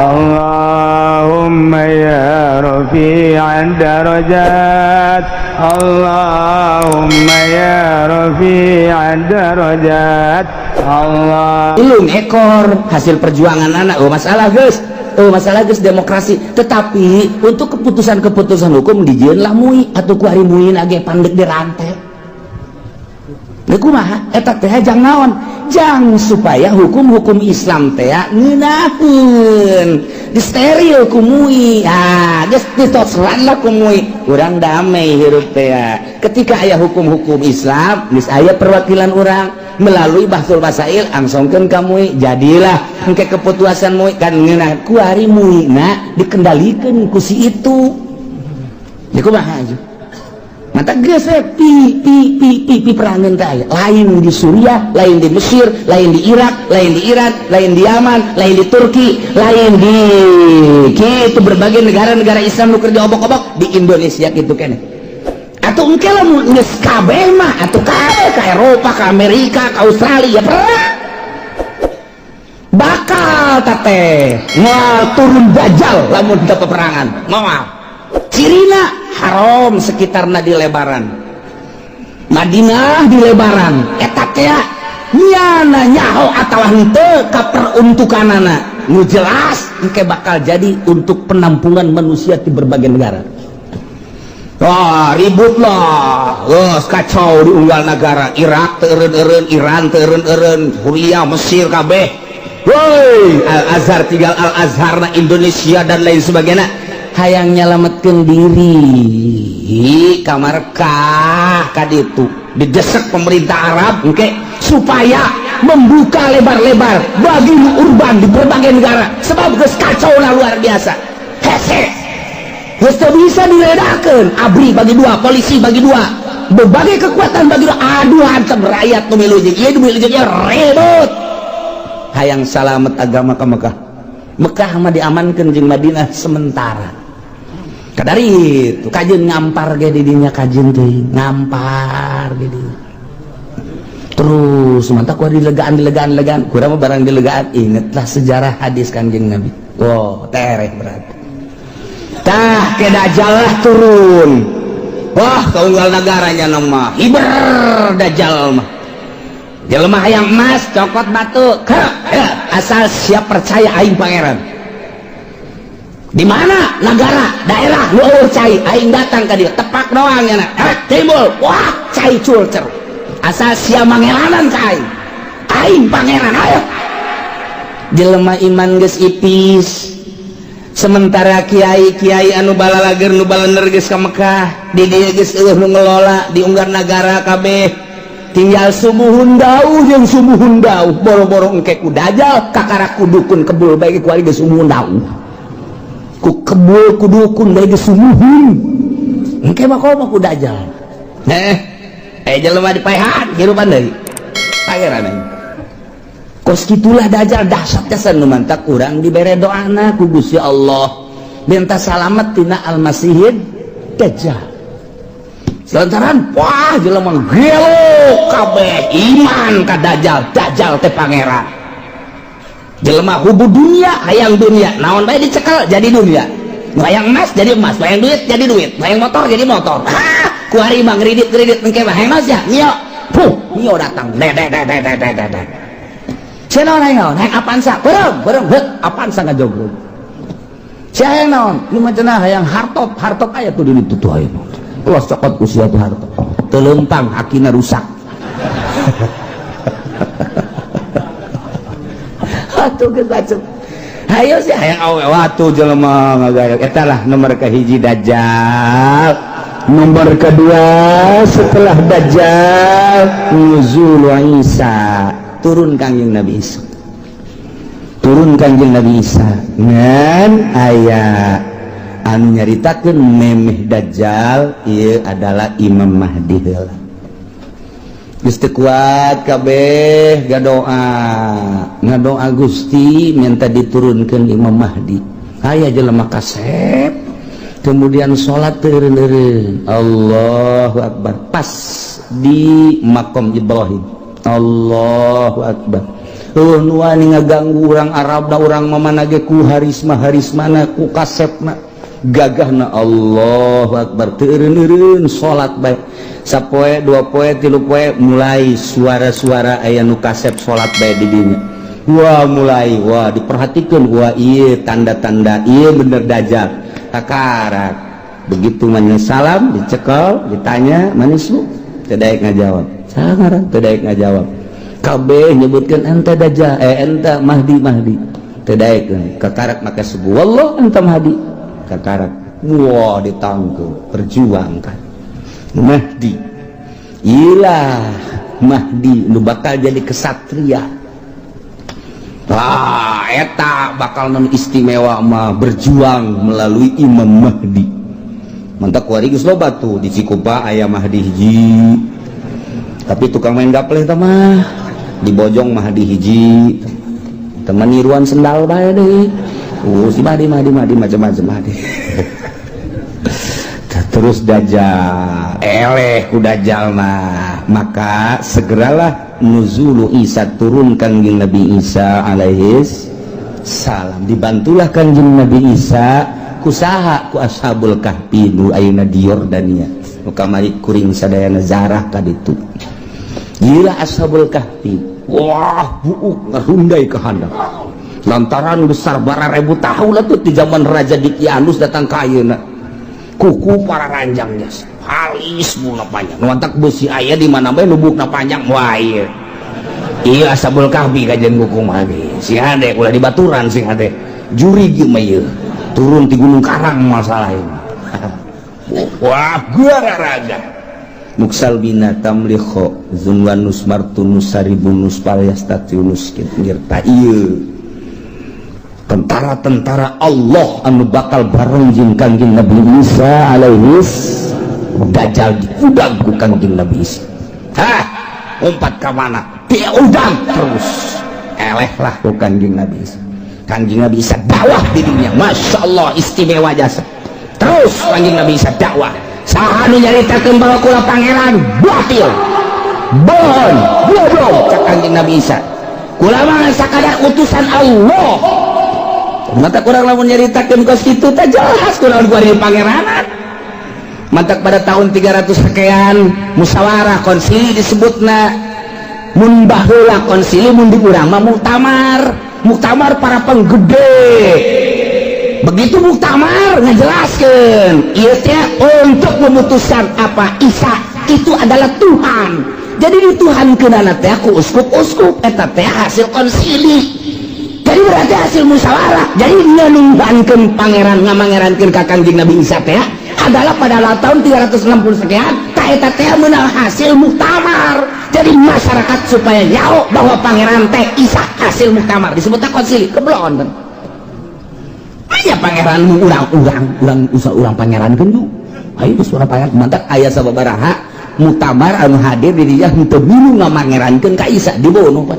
اللهم يا رفيع الدرجات، اللهم يا رفيع الدرجات، الله Ilung ekor hasil perjuangan anak. Oh, masalah guys, oh, masalah guys, demokrasi. Tetapi untuk keputusan-keputusan hukum dijieun lah MUI atau ku ari MUI ge pandek dirantai. Leuh, kumaha eta teh? Jang naon? Jang supaya hukum-hukum Islam teh ngeunaheun disteril ku MUI. Ah, geus ditosran lah ku MUI, urang damai hirup teh. Ketika aya hukum-hukum Islam geus aya perwakilan urang melalui bahtsul masail, angsongkeun ka MUI, jadilah engke keputusan MUI kan ngeunah. Ku ari MUI na dikendalikeun ku si itu ya, kumaha aja mata geus we pi pi pi pi pi perangan teh aya. Lain di Suriah, lain di Mesir, lain di Irak, lain di Iran, lain di Yaman, lain di Turki, lain di kitu berbagai negara-negara Islam nu keur diobok-obok. Di Indonesia gitu keneh atau engke lamun geus kabeh mah atuh kabeh ka Eropa, ka Amerika, ka Australia perang bakal teh moal turun Dajjal lamun teu peperangan. Moal. Cirina haram sekitarna di lebaran, Madinah di lebaran eta teh nyana nyaho atawa henteu kaperuntukanana. Nu jelas engke bakal jadi untuk penampungan manusia di berbagai negara. Wah, ribut lah. Geus kacau di unggal negara. Irak teu eureun-eureun, Iran teu eureun-eureun, Suriah, Mesir kabeh. Woi, Al Azhar tinggal Al Azhar na Indonesia dan lain sebagainya. Hayang nyelametkeun diri ka Mekah ka ditu. Didesak pemerintah Arab engke supaya membuka lebar-lebar bagi nu urban di berbagai negara sebab geus kacau lah luar biasa. Hese. Geus teu bisa diledakeun, ABRI bagi dua, polisi bagi dua, berbagai kekuatan bagi dua, aduh, hantem rakyat nu milu jeung ieu, nu milu jeung ieu, ribut. Hayang salamet agama ke Mekah. Mekah mah diamankeun jeung Madinah sementara. Kadari itu kajeun ngampar ge di dinya, kajeun teuing ngampar ge di dinya. Terus mantap ku dilegaan, dilegaan, legaan kurang mah barang dilegaan. Ingatlah sejarah hadis Kanjeng Nabi. Wow, tereh berarti tah ke Dajjal lah turun. Wah, kaunggal negaranya nama hiber Dajjal mah. Jelema hayang emas, cokot batu ke ya, asal siap percaya aing pangeran. Di mana negara daerah lu eueuh cai, aing datang ka dieu, tepak doang nya, timbul wah cai culcer, asal sia mangelanan ka aing, aing pangeran. Ayo, jelema iman geus ipis, sementara kiai-kiai anu balalager, nu balener geus ka Mekah. Di dieu geus eueuh nu ngelola di unggal nagara kabeh, tinggal sumuhun dauh jeung sumuhun dauh. Boro-boro engke ku Dajjal, kakara ku dukun kebul bae ku ari geus sumuhun dauh, ku kebul ku dukun bae geus sumuhun, engke mah komo ku Dajjal. Eh, jelema dipaehan hirupan deui pangeran aing. Kos gitulah Dajjal dahsyat jasa. Nu mantak urang dibere doana ku Gusti Allah minta salamet tina Almasihid Dajjal. Lantaran wah, jelema gelo kabeh iman ka Dajjal, Dajjal teh pangeran. Jelema hubu dunia, hayang dunia, naon bae dicekel jadi dunia. Nu hayang emas jadi emas, hayang duit jadi duit, hayang motor jadi motor. Ah, ku ari mah ngridit-ngridit engke mah hayang emas ya, Mio. Puh, Mio datang. De de de de de de de. De. Sia naon, hayang naon? Hayang Avanza. Beureum, beureum, heut, Avanza ngajogrog. Sia hayang naon? Lu mah cenah hayang hartop, hartop aya tuh di ditu tuh aya. Los cokot ku sia tuh hartop. Teu leumpang, hakina rusak. Atuh geus bacem. Hayo sih hayang awe watu jelema ngagaya. Eta lah nomor kahiji Dajjal. Nomor kedua setelah Dajjal, nuzul Isa, turun Kangjeng Nabi Isa. Turun Kangjeng Nabi Isa ngan aya anu nyaritakeun memeh Dajjal ieu adalah Imam Mahdi heula. Geus teu kuat kabeh ngadoa, ngadoa Gusti minta diturunkeun Imam Mahdi. Aya jelema kasep kemudian salat teu eureun-eureun, Allahu Akbar, pas di makom Ibrahim, Allahu Akbar. Tuh nu wani ngaganggu urang Arab da urang mamana ge ku harisma harismana, ku kasepna, gagahna. Allahu Akbar, teu eureun-eureun salat bae. Sapoe, 2 poe, 3 poe, mulai suara-suara aya nu kasep salat bae di dinya. Wah, mulai, wah, diperhatikan. Wah, iya, tanda-tanda iya bener Dajjal. Kakarak begitu mana salam, dicekel, ditanya, "Manis lu?" Teu daek ngajawab. Sangaran teu daek ngajawab. Kabeh nyebutkan ente Dajjal, eh, ente Mahdi, Mahdi. Teu daek. Kakarak maka subuh, "Wallah ente Mahdi." Kakarak, wah, ditangkep, perjuangkan Mahdi. Ilah Mahdi nu bakal jadi kesatria. Wah, eta bakal non istimewa mah berjuang melalui Imam Mahdi. Mantap, kuari geus loba tuh. Di Cikupa aya Mahdi hiji, tapi tukang main gaple eta mah. Di Bojong Mahdi hiji, teman niruan sendal bae deui. Si Mahdi, Mahdi, Mahdi, macam-macam Mahdi. Terus Dajjal eleh ku Dajjal mah, maka segeralah nuzulu Isa, turun Kangjeng Nabi Isa alaihis salam. Dibantulah Kangjeng Nabi Isa kusaha? Ku Ashabul Kahfi nu ayeuna di Yordania, nu kamari kuring sadayana zarah ka ditu. Gila, Ashabul Kahfi, wah, buuk ngarundai ke handap lantaran besar bararebu tahun lah tuh, di zaman Raja Dikianus datang ka ayeuna. Kuku para ranjang jas halis, mula panjang, nu besi aya di mana bae lubukna panjang. Wah, iya iya Ashabul Kahfi kajian kuku mah. Sing hade ulah dibaturan, sing hade juri mah ieu turun di Gunung Karang masalah ini. Wah, gua raga Muksalbina tamlikho zunwanus martunus saribunus palyastatiunus nyerta ieu tentara-tentara Allah anu bakal bareng jeung Kangjeng Nabi Isa alaihis. Dajjal diudag ku Kangjeng Nabi Isa. Hah, umpat ka mana dia udag terus, eleh lah ku Kangjeng Nabi Isa. Kangjeng Nabi Isa dakwah di dunia, Masya Allah, istimewa jasa. Terus Kangjeng Nabi Isa dakwah, saha nu nyaritakeun bahwa kula pangeran batil, bohong, goblok. Cak Kangjeng Nabi Isa, kula mah sakadar utusan Allah. Mata kurang lamun nyaritakeun kos kitu teh jelas kurang gua di pangeranan. Mantak pada tahun 300 sekian musyawarah konsili disebutna. Mun baheula konsili, mun di urang mah muktamar, muktamar para penggede. Begitu muktamar ngejelaskan ieu teh untuk memutuskan apa Isa itu adalah Tuhan. Jadi di Tuhan kenana teh ku uskup-uskup eta teh hasil konsili. Jadi berarti hasil musyawarah. Jadi ngenuhankeun pangeran, ngamangerankeun ka Kangjeng Nabi Isa teh adalah pada tahun 360 sekian. Ta eta teh meunang hasil muktamar. Jadi masyarakat supaya nyaho bahwa pangeran teh Isa hasil muktamar, disebutnya konsili. Keblon kan aya pangeran urang-urang, urang usah urang pangeran kan yuk, ayo geus urang pangeran. Mantak aya sababaraha muktamar anu hadir di dinya henteu milu ngamangerankeun ka Isa, dibunuh pan,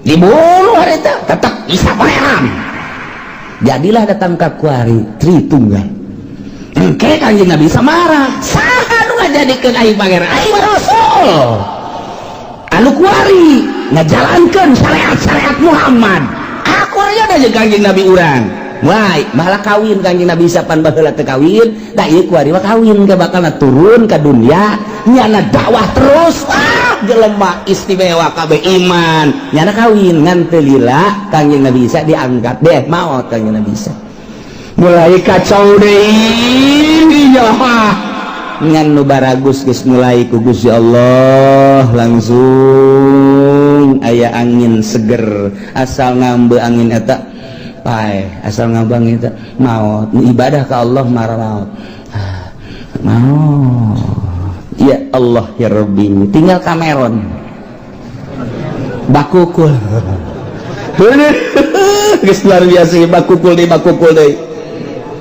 dibunuh harita. Tetap Isa pangeran. Jadilah datang ka kuari Tritunggal. Engke Kanjeng Nabi Isa marah, saha nu ngajadikeun aing pangeran? Aing mah rasul anu kuari ngajalankeun syariat-syariat Muhammad. Aku aja ada jeung Kanjeng Nabi urang. Wah, malah kawin Kanjeng Nabi Isa pan baheula teu kawin, da ieu kuari mah kawin ke bakal turun ke dunia, nyana dakwah terus. Ah, jelema istimewa kabeh iman, nyana kawin ngan teu lila Kanjeng Nabi Isa diangkat deh, maot Kanjeng Nabi Isa. Mulai kacau deui ya, ngan nu baragus geus mulai ku Gusti Allah langsung aya angin seger, asal ngambe angin eta pae, asal ngambang eta maot. Nu ibadah ka Allah marah maot. Ah, maot, ya Allah ya Rabbi. Tinggal Cameron bakukul. Geus luar biasa, bakukul deui, bakukul deui.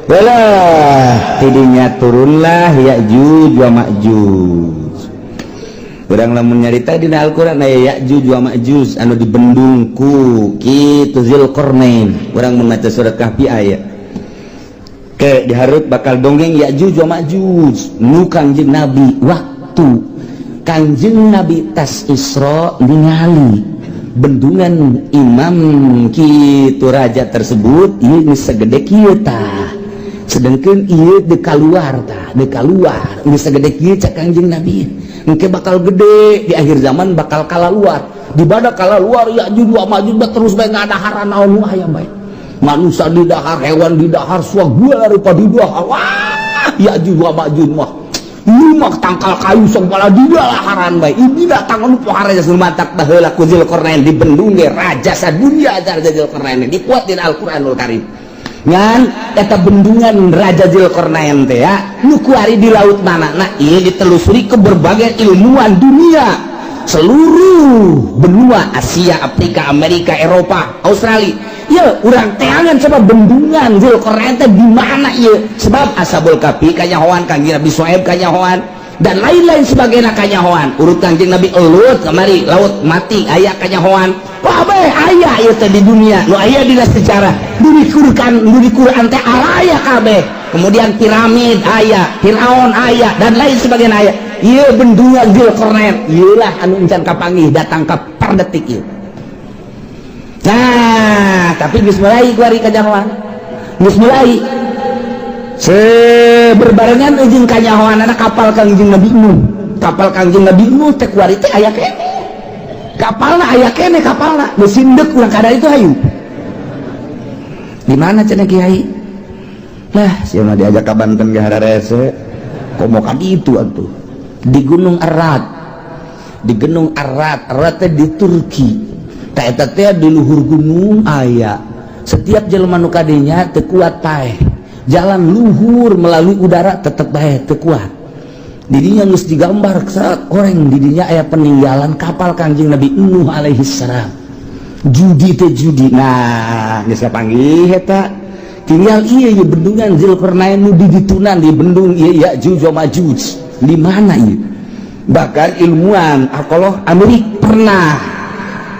Walah, tidinya turunlah Ya'juj wa Ma'juj. Urang lamun nyarita dina Al-Qur'an aya Ya'juj wa Ma'juj anu dibendung ku kitu Zulqarnain. Urang mun maca surat Kahfi aya. Ke dihareup bakal dongeng Ya'juj wa Ma'juj nu Kangjeng Nabi, waktu Kangjeng Nabi tas Isra ningali. Bendungan imam kitu raja tersebut ieu geus sagede kieu tah, sedangkan ieu dek kaluar tah, dek kaluar geus sagede kieu. Cak Kangjeng Nabi, engke bakal gede di akhir zaman, bakal kalaluar. Di pada kalaluar Ya'juj wa Ma'juj terus bae ngadaharan naon nu aya bae, manusia di dahar, hewan di dahar, segala rupa di dahar. Wah, Ya'juj wa Ma'juj mah mah tangkal kayu segala di dalaharan bae. Ini datang anu pohara matak baheula ku Zulkarnain dibendung ge raja sadunya. Raja Zulkarnain dikuatin Al-Qur'anul Karim, ngan eta bendungan Raja Zulkarnain teh ya nu kuari di laut mana. Nah, ini ditelusuri ke berbagai ilmuwan dunia, seluruh benua Asia, Afrika, Amerika, Eropa, Australia. Ya, urang teangan coba bendungan Zulkarnain teh di mana ieu, sebab Ashabul Kahfi kanyahoan, Kangjeng Nabi Suaib kanyahoan, dan lain-lain sebagainya kanyahoan. Urut Kangjeng Nabi Lut kamari laut mati aya kanyahoan. Kabeh aya ieu teh di dunia nu aya dina sejarah, nu di Quran, nu di Quran teh aya kabeh. Kemudian piramid aya, Firaun aya, dan lain sebagainya aya. Ieu bendungan Zulkarnain ieu lah anu encan kapanggih datang ka per detik ieu. Nah, tapi geus mulai kuari kanyahoan, geus mulai berbarengan jeung kanyahoan anak kapal Kangjeng Nabi Nuh. Kapal Kangjeng Nabi Nuh teh kuari teh aya keneh kapalna, aya keneh kapalna. Geus sindek urang kada itu. Hayu, di mana cenah, Kiai? Lah, siapa diajak ke Banten ge hararese komo ka ditu atuh di Gunung Ararat. Di Gunung Ararat, Ararat teh di Turki. Tah, eta teh di luhur gunung aya. Setiap jelema nu kadinya teu kuat paeh, jalan luhur melalui udara tetep bae teu kuat. Didinya geus digambar saat orang didinya aya peninggalan kapal Kangjeng Nabi Nuh alaihi salam. Judi teh judi. Nah, geus kapanggih eta, tinggal iya ieu bendungan Zulkarnain nu diditunan di bendung ieu Ya'juj wa Ma'juj di mana ieu. Bahkan ilmuwan arkeolog Amerika pernah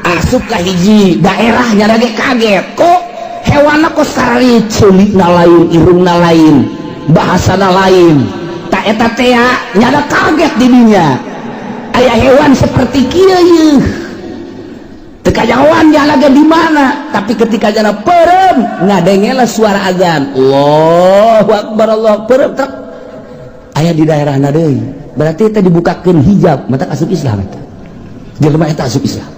asup ka hiji daerahnya lagi, kaget, kok hewan kok sarari ceulikna lain, irungna lain, bahasana lain. Tak eta teh nyada kaget didinya aya hewan seperti kieu ieu teu kajawan lagi di mana. Tapi ketika jana perem ngadengela suara azan, Allahu Akbar, Allah perem truk aya di daerah deui, berarti eta dibukakeun hijab mata asup Islam. Eta jelema eta asup Islam.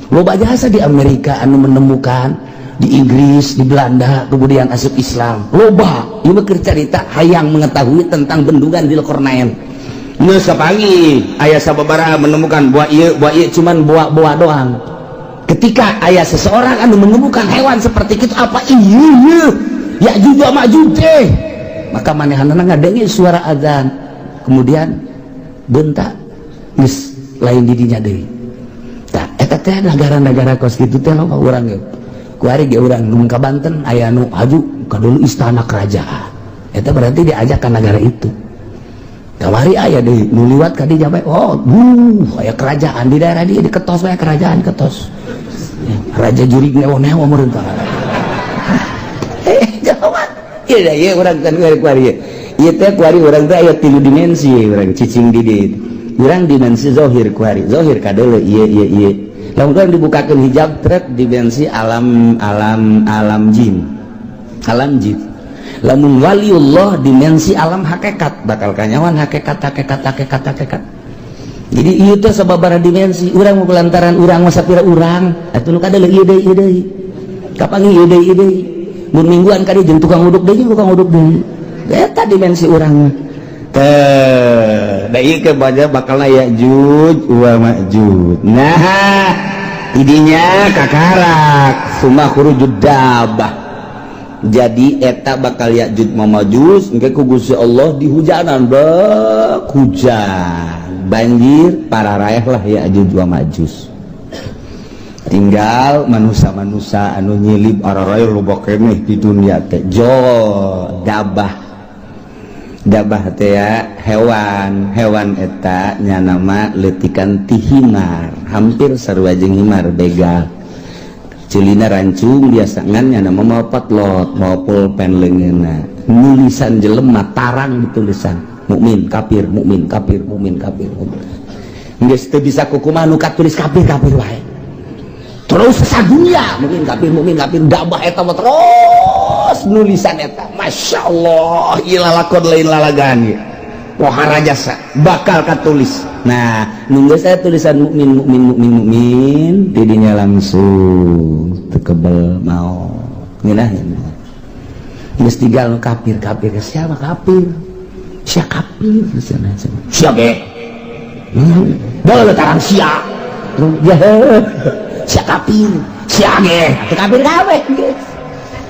Loba jasa di Amerika anu menemukan, di Inggris, di Belanda, kemudian asup Islam loba. Ieu mah keur carita hayang mengetahui tentang bendungan Zulkarnain. Geus kapanggih aya sababaraha menemukan buah ieu, buah ieu, cuman buah-buah doang. Ketika aya seseorang anu menemukan hewan seperti itu, apa iya iya Ya'juj wa Ma'juj teh, maka manehanana ngadenge suara azan, kemudian bentak geus lain didinya deui. Tah, eta teh negara-negara kos kitu teh loba. Urang ge kuari ge urang nu ka Banten aya nu haju ka dulu istana kerajaan, eta berarti diajak ke negara itu. Kamari aya deui nu liwat ka dinya bae, oh aya kerajaan di daerah dia, diketos bae kerajaan ketos ya, raja jurig neweh-neweh meureun tah. Jawab iya iya, urang kan kuari kuari ieu teh kuari urang teh aya tilu dimensi. Urang cicing di dieu, urang dimensi zohir kuari, zohir kadeuleu ieu ieu ieu. Lamun urang dibukakeun hijab trek, dimensi alam alam alam jin, alam jin. Lamun waliullah, dimensi alam hakikat, bakal kanyawan hakikat, hakikat, hakikat, hakikat. Jadi ieu teh sababaraha dimensi urang mau lantaran urang mah sapira urang atuh nu kadeuleu ieu deui, ieu deui, kapanggih ieu deui, ieu deui. Mun mingguan ka dieu jeung tukang uduk deui, tukang uduk deui, eta dimensi urang mah teh. Da ieu ke baca bakalna Ya'juj wa Ma'juj. Nah, idinya kakarak summa khurujud dabah. Jadi eta bakal Ya'juj wa Ma'juj engke ku Gusti Allah di hujanan, bek hujan banjir, para raeh lah Ya'juj wa Ma'juj, tinggal manusia-manusia anu nyilib araraeh loba keneh di dunia teh. Jo dabah, dabah teh ya hewan, hewan eta nya nama letikan ti himar, hampir sarua jeung himar, begal, celina rancung biasa, ngan nya nama mau potlot, mau pulpen leungeunna nulisan jelema tarang ditulisan mukmin kafir, mukmin kafir, mukmin kafir. Geus teu bisa kukumaha, nu katulis kafir kafir wae. Terus sadunya mukmin kafir, mukmin kafir, dabah eta mah terus nulisan eta. Masya Allah, ieu lalakon lain lalagaan ieu. Pohara jasa bakal katulis. Nah, nunggu saya tulisan mukmin mukmin mukmin mukmin, tidinya langsung tekebel mau ngeunaheun. Geus tinggal kafir kafir, siapa kafir? Siapa kafir? Siapa ge? Boleh tarang sia. Ya, sia kafir, sia ge, kafir kabeh geus.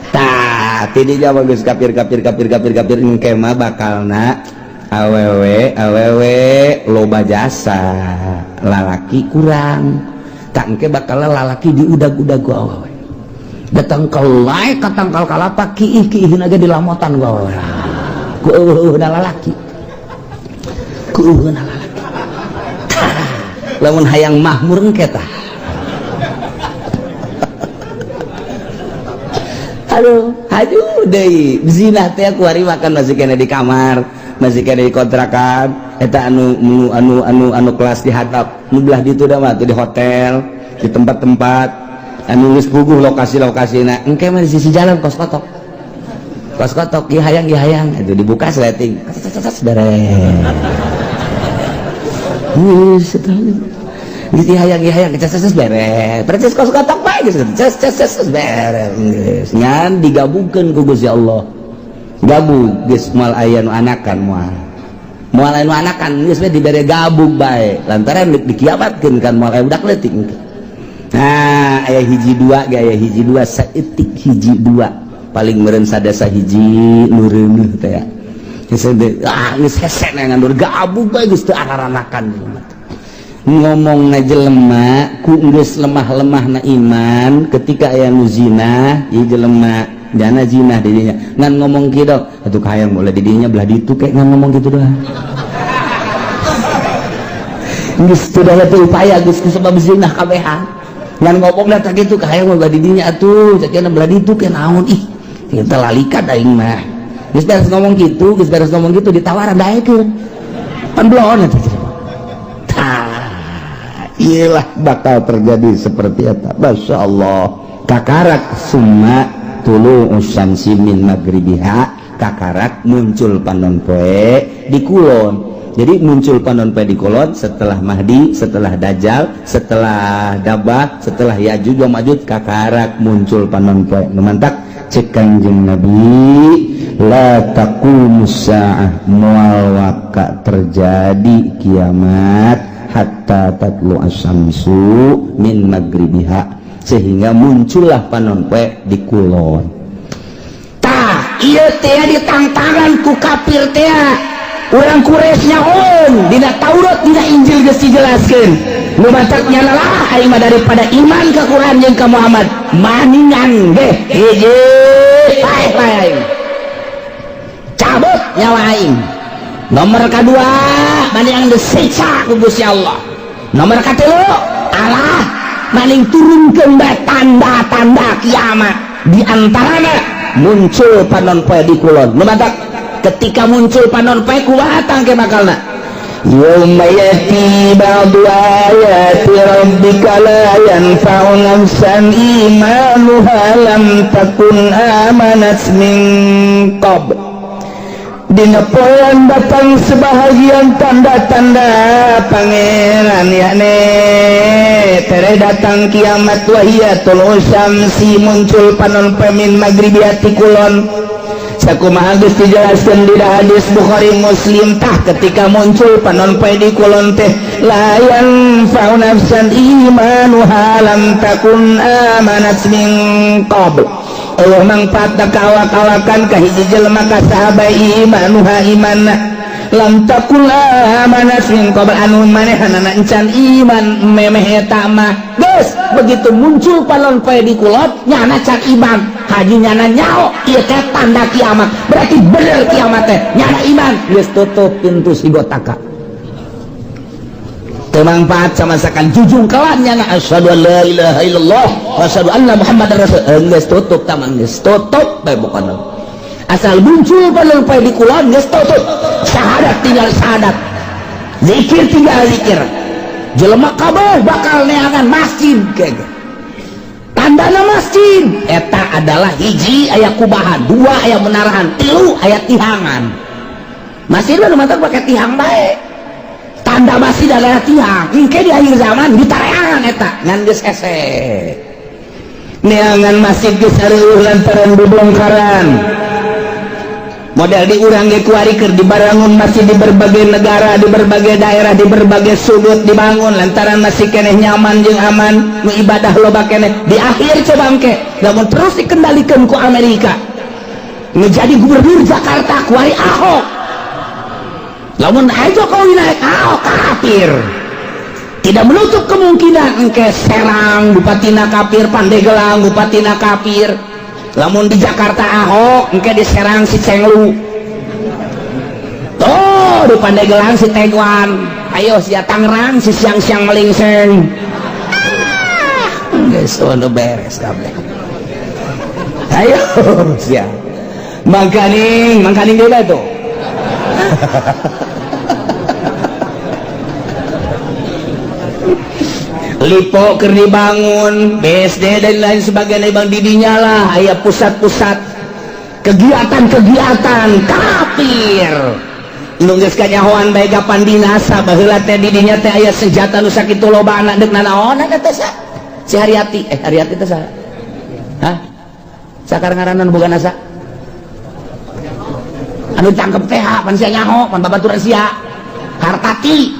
Tah, tidinya mah geus kafir kafir kafir kafir kafir, engke mah bakalna awewe awewe loba jasa, lalaki kurang. Tak engke bakal lalaki diudag-udag ku awewe. Datang ke lae ka tangkal kalapa, kiih kiihin aja dilamotan ku awewe. Ku eueuh-eueuhna lalaki. Ku eueuhna lalaki. Lamun hayang mahmur engke tah. Aduh, aduh deui zina teh ku hari makan masih kena di kamar, masih kena di kontrakan, eta anu anu anu anu kelas di hadap, nu belah ditu da mah di hotel, di tempat-tempat anu geus puguh lokasi-lokasina. Engke mah di sisi jalan kos kotok. Kos kotok ieu hayang ieu hayang, itu dibuka sleting. Beres. Geus eta. Geus hayang ieu hayang, ces beres. Percis kos kotok bae geus ces ces ces beres. Geus ngan digabungkeun ku Gusti Allah. Gabung geus moal aya nu anakan moal. Moal aya nu anakan geus we dibere gabung bae. Lantaran dikiamatkeun kan moal aya budak leutik. Nah, aya hiji dua ge, aya hiji dua saeutik hiji dua. Paling meureun sadasa hiji nu reuneuh teh ya. Geus ah geus hese ngan gabung bae geus teu araranakan. Ngomongna jelema ku geus lemah-lemahna iman ketika aya nu zina, ieu jelema jana zina di dinya. Ngan ngomong kieu atuh kahayang boleh di dinya belah ditu kayak ngan ngomong kitu doang. Geus teu daya teu upaya geus kusabab zina kabehan. Ngan ngomongna teh kitu kahayang belah di dinya atuh, cekna belah ditu ke naon ih. Kita lalikat aing mah. Geus beres ngomong kitu, geus beres ngomong kitu ditawaran daekeun. Pan belon eta. Tah, iyalah bakal terjadi seperti eta. Masya Allah. Kakarak summa tulu usyamsi min magribiha, kakarak muncul panon poe di kulon. Jadi muncul panon poe di kulon setelah Mahdi, setelah Dajjal, setelah Dabah, setelah Ya'juj wa Ma'juj, kakarak muncul panon poe. Nu mantak cek Kangjeng Nabi, la taqumus saah, moal waka terjadi kiamat hatta tatlu asyamsu min magribiha, sehingga muncullah panon poe di kulon. Tah, ieu teh ditantangan ku kafir teh. Urang Quraisy nyahoeun dina Taurat dina Injil geus dijelaskeun. Nu matak nyana lah aing mah daripada iman ka Quran jeung ka Muhammad, maningan ge hiji paeh bae aing. Cabut nyawa aing. Nomor kadua maning disiksa ku Gusti Allah. Nomor katilu Allah maning turunkeun bae tanda-tanda kiamat. Di antarana muncul panon poe di kulon. Nu matak ketika muncul panon poe kumaha tangke bakalna? Yauma yati ba'du ayati rabbika la yanfa'u nafsan imanuha lam takun amanat min qabl. Dina poean datang sebahagian tanda-tanda pangeran yakni tere datang kiamat wahiyatul usyamsi muncul panon poe min magribiati kulon. Sakumaha geus dijelaskeun di hadis Bukhari Muslim. Tah ketika muncul panon poe di kulon teh la yanfa'u nafsan imanuha lam takun amanat min qabl. Eueuh mangfaatna ka awak-awakan ka hiji jelema ka sahabat imanuha imanna lam takun amanat min qabl, anu manehanana encan iman memeh eta mah. Geus begitu muncul panon poe di kulon nyana can iman, haji nyana nyao ieu teh tanda kiamat, berarti bener kiamat teh nyana iman. Geus tutup pintu sigotaka teu mangfaat sama sekali. Jujung kelan nyana asyhadu an la ilaha illallah wa asyhadu anna muhammadar rasul, geus tutup tamang, geus tutup bae pokona. Asal muncul panon poe di kulon geus tutup, syahadat tinggal syahadat, zikir tinggal zikir, jelema kabeh bakal neangan masjid kege. Tandana masjid eta adalah hiji aya kubahan, dua aya menarahan, tilu aya tihangan. Masjid mah nu pakai tihang bae. Tanda masjid adalah tiang. Engke di akhir zaman ditareangan eta ngan geus hese. Neangan masjid geus areueuh lantaran bubongkaran. Model di urang ge kuari keur dibarangun masjid di berbagai negara, di berbagai daerah, di berbagai sudut dibangun lantaran masih keneh nyaman jeung aman, nu ibadah loba keneh. Di akhir coba engke lamun terus dikendalikan ku Amerika. Menjadi gubernur Jakarta kuari Ahok. Lamun aja Jokowi naik, Ahok kafir. Tidak menutup kemungkinan engke Serang bupatina kafir, Pandeglang bupatina kafir. Lamun di Jakarta Ahok, engke di Serang si Cenglu. Tuh di Pandeglang si Tegwan. Ayo sia Tangerang si siang-siang melingseng. Geus udah beres kabeh. Ayo sia. Mangkaning, mangkaning deui tuh. Lipo keur dibangun, BSD dan lain sebagainya bang didinya lah aya pusat-pusat kegiatan-kegiatan kafir. Nu geus kanyahoan bae gapan dinasa baheula teh didinya teh aya senjata nu sakitu lobana deuk nanaonan eta sa? Si Haryati, Haryati teh saha? Hah? Sakar ngaranna nu boga nasa? Anu ditangkep teh pan sia nyaho, pan babaturan sia. Hartati.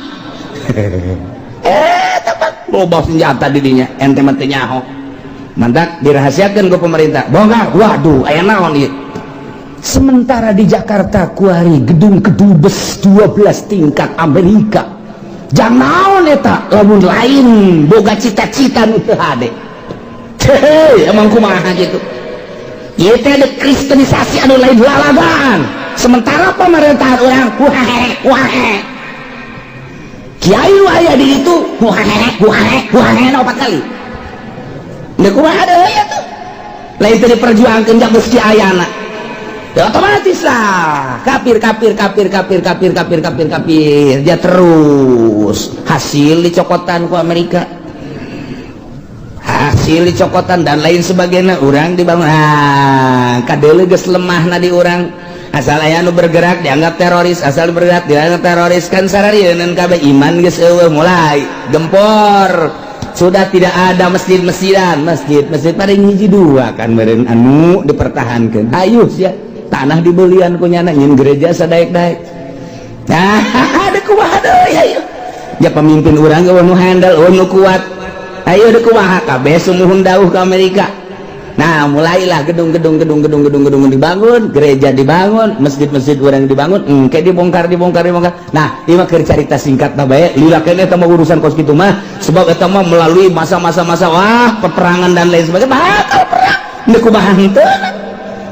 Tempat loba senjata didinya, ente mah teu nyaho. Mantak dirahasiakeun ku pemerintah. Bongkar, waduh, aya naon ieu? Sementara di Jakarta kuari gedung kedubes 12 tingkat Amerika. Jang naon eta lamun lain boga cita-cita nu teu hade. Hei, emang kumaha gitu. Ieu teh ada kristenisasi anu lain lalagaan. Sementara pemerintahan urang wae wae. Kiai nu aya di ditu wae wae wae opat kali. Deuk kumaha deui atuh? Lain teu diperjuangkeun jak geus ayana. Ya otomatis lah kafir kafir kafir kafir kafir kafir kafir kafir dia terus hasil dicokotan ku Amerika, hasil dicokotan dan lain sebagainya. Urang dibangun kadeuleu geus lemah na di urang, asal aya nu bergerak dianggap teroris, asal bergerak dianggap teroris kan sararieun kabeh iman geus eueuh mulai gempor. Sudah tidak ada masjid-masjidan, masjid-masjid paling hiji dua kan meureun anu dipertahankeun. Ayo sia tanah dibelian ku nyana nyin gereja sadaek-daek. Nah, ada kumaha deui ayo. Ya pemimpin urang ge nu handle, nu kuat. Ayo deuk kumaha kabeh sumuhun dauh ke Amerika. Nah, mulailah gedung-gedung gedung-gedung gedung-gedung dibangun, gereja dibangun, masjid-masjid urang dibangun, engke dibongkar dibongkar dibongkar. Nah, ieu mah keur carita singkat na bae, lila keneh eta mah urusan kos kitu mah, sebab eta mah melalui masa-masa masa wah peperangan dan lain sebagainya, bakal perang. Deuk kumaha henteu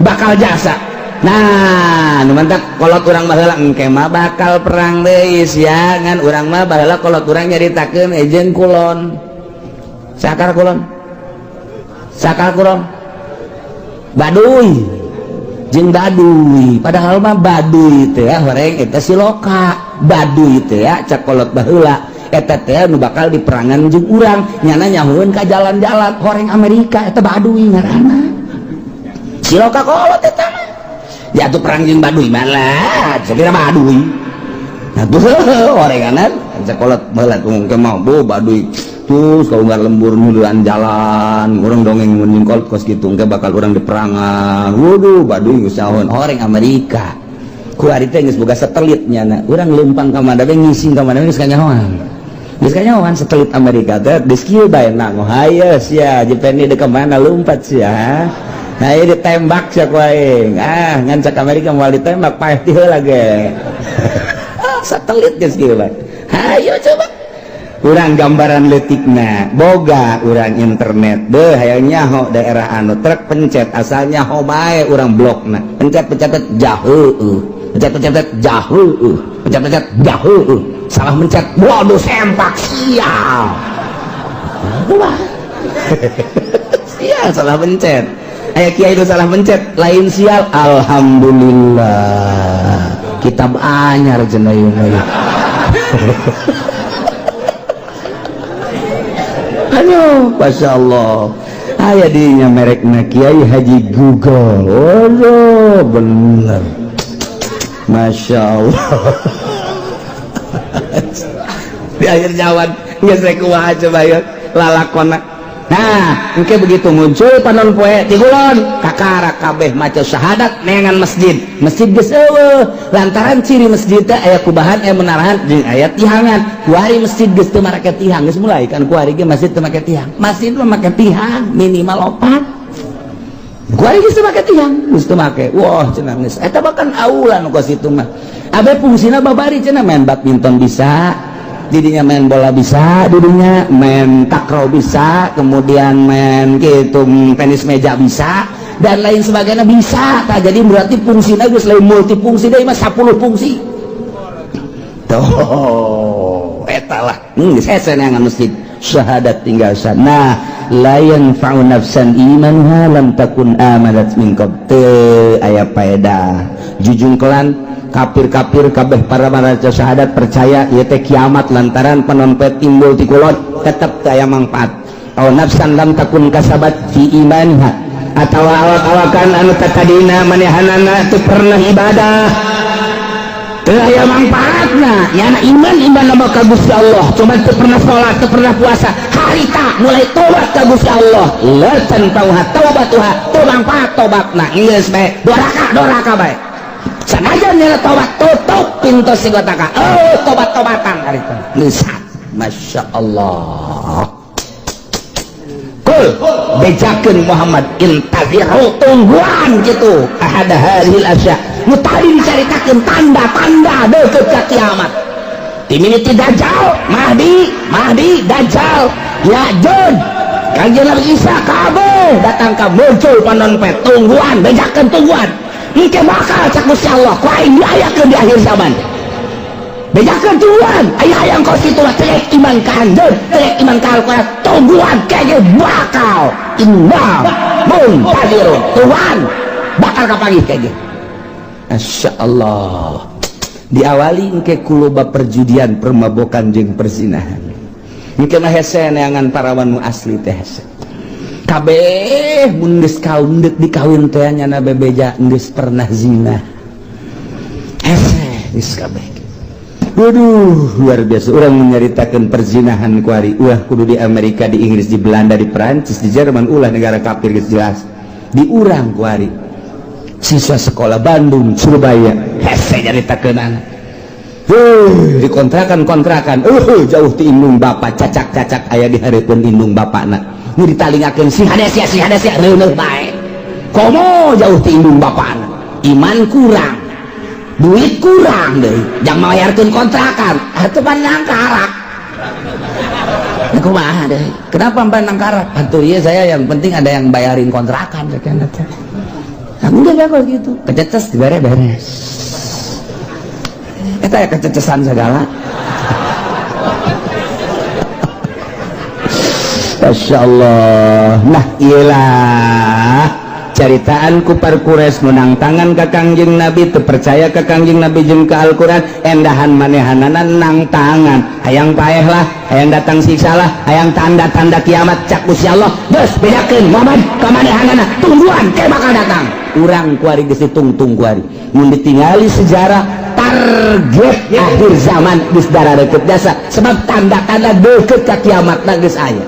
bakal jasa. Nah, nu mantak kolot urang baheula engke mah bakal perang deui sia, ngan urang mah baheula kolot urang nyaritakeun ejeun kulon. Sakar kulon. Sakar kulon. Baduy. Jeung Baduy. Padahal mah Baduy teh horeng eta siloka. Baduy teh cak kolot baheula eta teh nu bakal diperangan jeung urang, nyana nyahueun ka jalan-jalan horeng Amerika eta Baduy ngaranna. Siloka kolot eta mah. Jatuh perang jeung Baduy malah, sakira Baduy. Nah, tuh orenganan sekolah baheula ngomong mau bu Baduy. Terus kalau nggak lembur nuluan jalan, orang dongeng mun kolot kos kitu engke bakal urang diperangan. Waduh, Baduy geus nyahoan horeng Amerika. Ku ari teh geus boga satelit nyana. Urang leumpang ka mana we ngising ka mana we geus kanyahoan. Geus kanyahoan satelit Amerika teh geus kieu bae na hayo sia Jepeni deuk ka mana lumpat sia. Nah, ini ditembak sia ku aing. Ah, ngan cak Amerika moal ditembak paeh ti heula ge. Satelit geus kieu bae. Hayo coba. Urang gambaran leutikna, boga urang internet. Deuh hayang nyaho daerah anu truk pencet asal nyaho bae urang blokna. Pencet-pencet jaheueuh. Pencet-pencet jaheueuh. Pencet-pencet jaheueuh. Salah mencet, waduh sempak sial. Wah. Sial salah mencet. Aya kiai itu salah mencet, lain sial. Alhamdulillah. Kitab anyar cenah ieu mah. Aduh, Masya Allah. Aya dinya merekna Kiai Haji Google. Waduh, bener. Masya Allah. Di akhir zaman geus rek kumaha coba ya lalakona. Nah, engke begitu muncul panon poe ti kulon, kakara kabeh maca syahadat neangan masjid. Masjid geus eueuh lantaran ciri masjid teh aya kubahan, aya menarahan jeung aya tihangan. Kuari masjid geus teu marake tihang, geus mulai kan kuari ge masjid teu make tihang. Masjid mah make tihang minimal opat. Kuari geus teu make tihang, geus teu make. Wah, cenah geus. Eta bahkan aula nu kos itu mah. Abe fungsina babari cenah main badminton bisa, didinya main bola bisa, didinya main takraw bisa, kemudian main gitu tenis meja bisa, dan lain sebagainya bisa. Tak jadi berarti fungsinya geus lain multifungsi deui mah 10 fungsi. Tuh, eta lah. Geus hese neangan masjid. Syahadat tinggal sana. Nah, la yanfa'u nafsan imanuha lam takun amanat min qabl. Teu aya paedah. Jujungkelan kafir-kafir kabeh para maca syahadat percaya ieu teh kiamat lantaran panon poe timbul ti kulon tetep teu aya mangfaat. Aw nafsan lam takun kasabat fi imaniha, atawa awak-awakan anu tatadina manehanana teu pernah ibadah teu aya mangfaatna. Nyana iman iman nama ka Gusti Allah, cuman teu pernah salat, teu pernah puasa, harita mulai tobat ka Gusti Allah, la tanfa'uha taubatuha, teu mangfaat tobatna. Geus bae doraka bae. Sanajan nyana tobat tutup pintu sigotaka. Oh, tobat-tobatan harita. Nisat. Masya Allah. Kul bejakeun Muhammad intaziru, tungguan gitu ahada hadhil asya. Nu tadi dicaritakeun tanda-tanda deukeut ka kiamat. Timimiti Dajjal, Mahdi, Mahdi, Dajjal, Ya'juj, Kanjeng Nabi Isa kabeh datang ka muncul panon poe, tungguan, bejakeun tungguan. Engke bakal cak Gusti Allah ku aing diayakeun di akhir zaman. Bejakeun tungguan, aya hayang kos kitu mah teu iman ka anjeun, teu iman ka Al-Qur'an, tungguan kege bakal inna muntazirun. Tungguan bakal kapanggih kege. Masya Allah. Diawali engke ku loba perjudian, permabokan jeung perzinahan. Engke mah hese neangan parawan nu asli teh hese. Kabeh mun geus kaum deuk dikawin teh nyana bebeja geus pernah zina. Hese geus kabeh. Waduh, luar biasa. Urang menyaritakeun perzinahan kuari. Ulah kudu di Amerika, di Inggris, di Belanda, di Perancis, di Jerman, ulah negara kafir geus jelas. Di urang kuari. Siswa sekolah Bandung, Surabaya, hese nyaritakeun. Di kontrakan-kontrakan, jauh ti indung bapak, cacak-cacak aya di hareupeun indung bapakna. Nu ditalingakeun si hade sia, si hade sia, reuneuh bae. Komo jauh ti indung bapakna. Iman kurang, duit kurang deui, jang mayarkeun kontrakan, atuh pan nangkarak. Kumaha deui? Kenapa pan nangkarak? Atuh ieu saya yang penting ada yang bayarin kontrakan sakian teh. Nah, udah kok gitu. Kececes dibere beres. Eta ya kececesan segala. Masya Allah. Nah, iyalah caritaan kupar Quraisy menang tangan ka Kangjeng Nabi, teu percaya ka Kangjeng Nabi jeung ka Al-Qur'an, endahan manehanana nang tangan. Hayang paeh lah, hayang datang siksa lah, hayang tanda-tanda kiamat cak Gusti Allah. Geus bedakeun Muhammad ka manehanana, tungguan ke bakal datang. Urang kuari geus ditungtung kuari. Mun ditingali sejarah target akhir zaman geus darareukeup jasa, sebab tanda-tanda deukeut ka kiamat geus aya.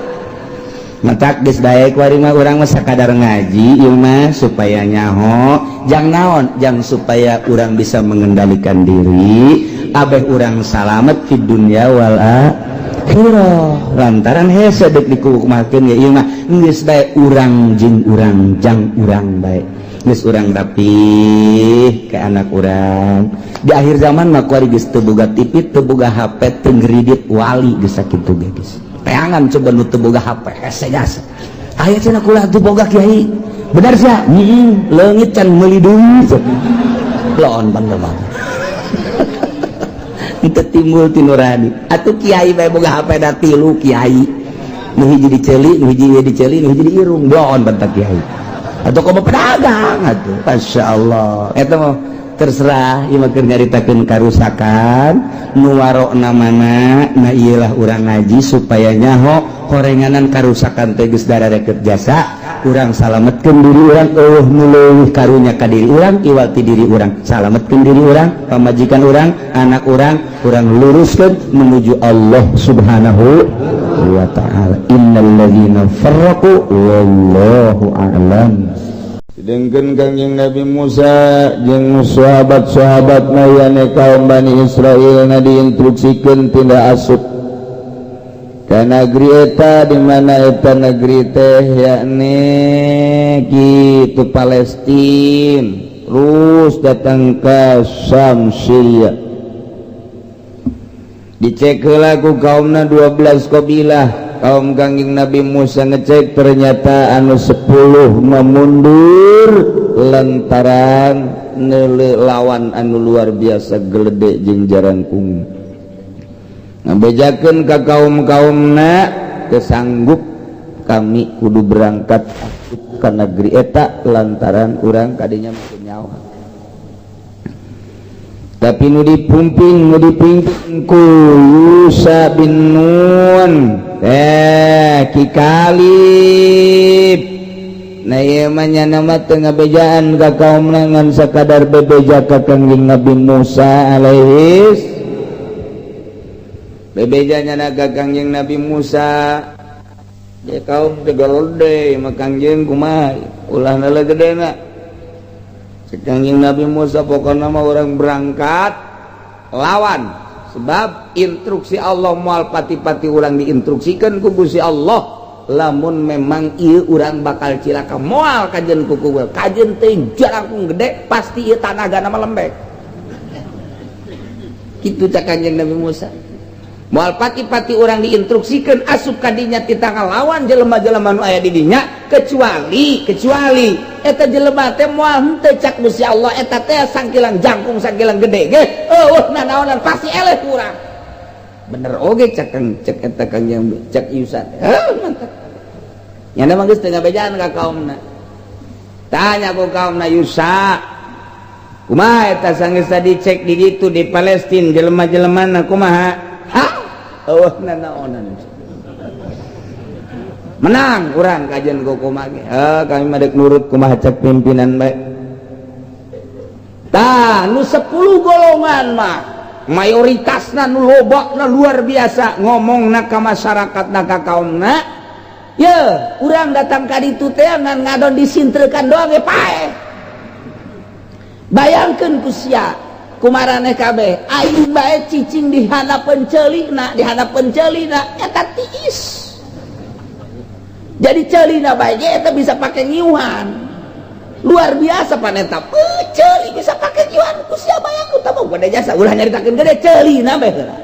Matak geus bae kuari mah urang mah sakadar ngaji ieu mah supaya nyaho, jang naon, jang supaya urang bisa mengendalikan diri, abeh urang salamet di dunya wal akhirah. Lantaran hese deuk dikukumakeun ge ieu mah geus bae urang jeung urang jang urang bae. Geus urang rapih ke anak urang. Di akhir zaman mah kuari geus teu boga TV, teu boga HP, teu ngredit wali geus sakitu ge geus. Teangan coba nu teu boga HP hese jasa. Aya cenah kula teu boga kiai. Bener sia? Heeh, leungit can meuli deui. Lon pan mah. Teu timbul ti nurani. Atuh kiai bae boga HP da tilu kiai. Nu hiji diceuli, nu hiji diceuli, nu hiji diirung. Lon pan kiai. Atau komo pedagang atuh. Masya Allah. Eta mah terserah ieu mah keur nyaritakeun karusakan nu warokna mana. Nah ieulah urang ngaji supaya nyaho horenganan karusakan teh geus dararekeut jasa. Urang salametkeun diri urang, eueuh nu leuwih karunya ka diri urang iwal ti diri urang. Salametkeun diri urang, pamajikan urang, anak urang, urang luruskeun menuju Allah Subhanahu wa ta'ala. Innal ladzina farraqu, wallahu a'lam. Sedangkan Kangjeng Nabi Musa jeung sahabat-sahabat mayane kaum Bani Israel na diinstruksikeun tindak asup ka negeri eta. Di mana eta negeri teh? Yakni kitu, Palestin, terus datang ke Syam, Syria. Dicek heula ku kaumna 12 kabilah. Kaum Kangjeng Nabi Musa ngecek, ternyata anu 10 memundur lantaran nele lawan anu luar biasa gelede jeung jarangkung. Ngabejakeun ka kaum-kaumna, "Kesanggup kami kudu berangkat ke negeri eta lantaran urang kadinya mungkin nyawa." Tapi nu dipimpin, nu dipimpin ku Yusa bin Nun, Ki Kalib. Nah, ieu mah nyana mah teu ngabejaan ka kaumna, ngan sakadar bebeja ka Kangjeng Nabi Musa alaihis. Bebeja nyana ka Kangjeng Nabi Musa, "Ya kaum teh gede mah, Kangjeng, kumaha ulah nala gedena?" Cek Kangjeng Nabi Musa, "Pokokna mah urang berangkat lawan, sebab instruksi Allah moal pati-pati urang diinstruksikan ku Gusti Allah. Lamun memang ieu urang bakal cilaka, moal kajen ku kuku kajen teh jarangkung gede, pasti ieu tanagana mah lembek." Kitu cak Kanjeng Nabi Musa, "Moal pati-pati urang diinstruksikan asup kadinya kita ngalawan jelema-jelema nu aya di dinya, kecuali kecuali eta jelema teh moal henteu cak Gusti Allah eta teh sangkilang jangkung sangkilang gede ge eueuh nanaonan, pasti eleh ku urang." Bener oge cak kang cek eta Kang yang cak Yusa. Heuh, mantap. Nyana mah geus teu ngabejaan ka kaumna. Tanya ku kaumna, "Yusa, kumaha eta sanggeus tadi cek di ditu di Palestina, jelema-jelemana kumaha?" "Ha, eueuh nanaonan, menang urang kajian ku kumaha ge. Kami mah dek nurut kumaha cek pimpinan bae." Tah, nu 10 golongan mah mayoritasna, nu lobakna luar biasa, ngomongna ka masyarakatna, ka kaumna, "Ye, urang datang ka ditu teh ngan ngadon disintrekan doang ge paeh." Bayangkeun ku sia kumaraneh kabeh, aing bae cicing di handapeun ceulina, di handapeun ceulina eta tiis. Jadi ceulina bae ge eta bisa pake nyiuhan. Luar biasa pan eta. Ceuli bisa pake nyiuhan, ku sia bayangkeun tah gede jasa ulah nyaritakeun gede ceulina bae heula.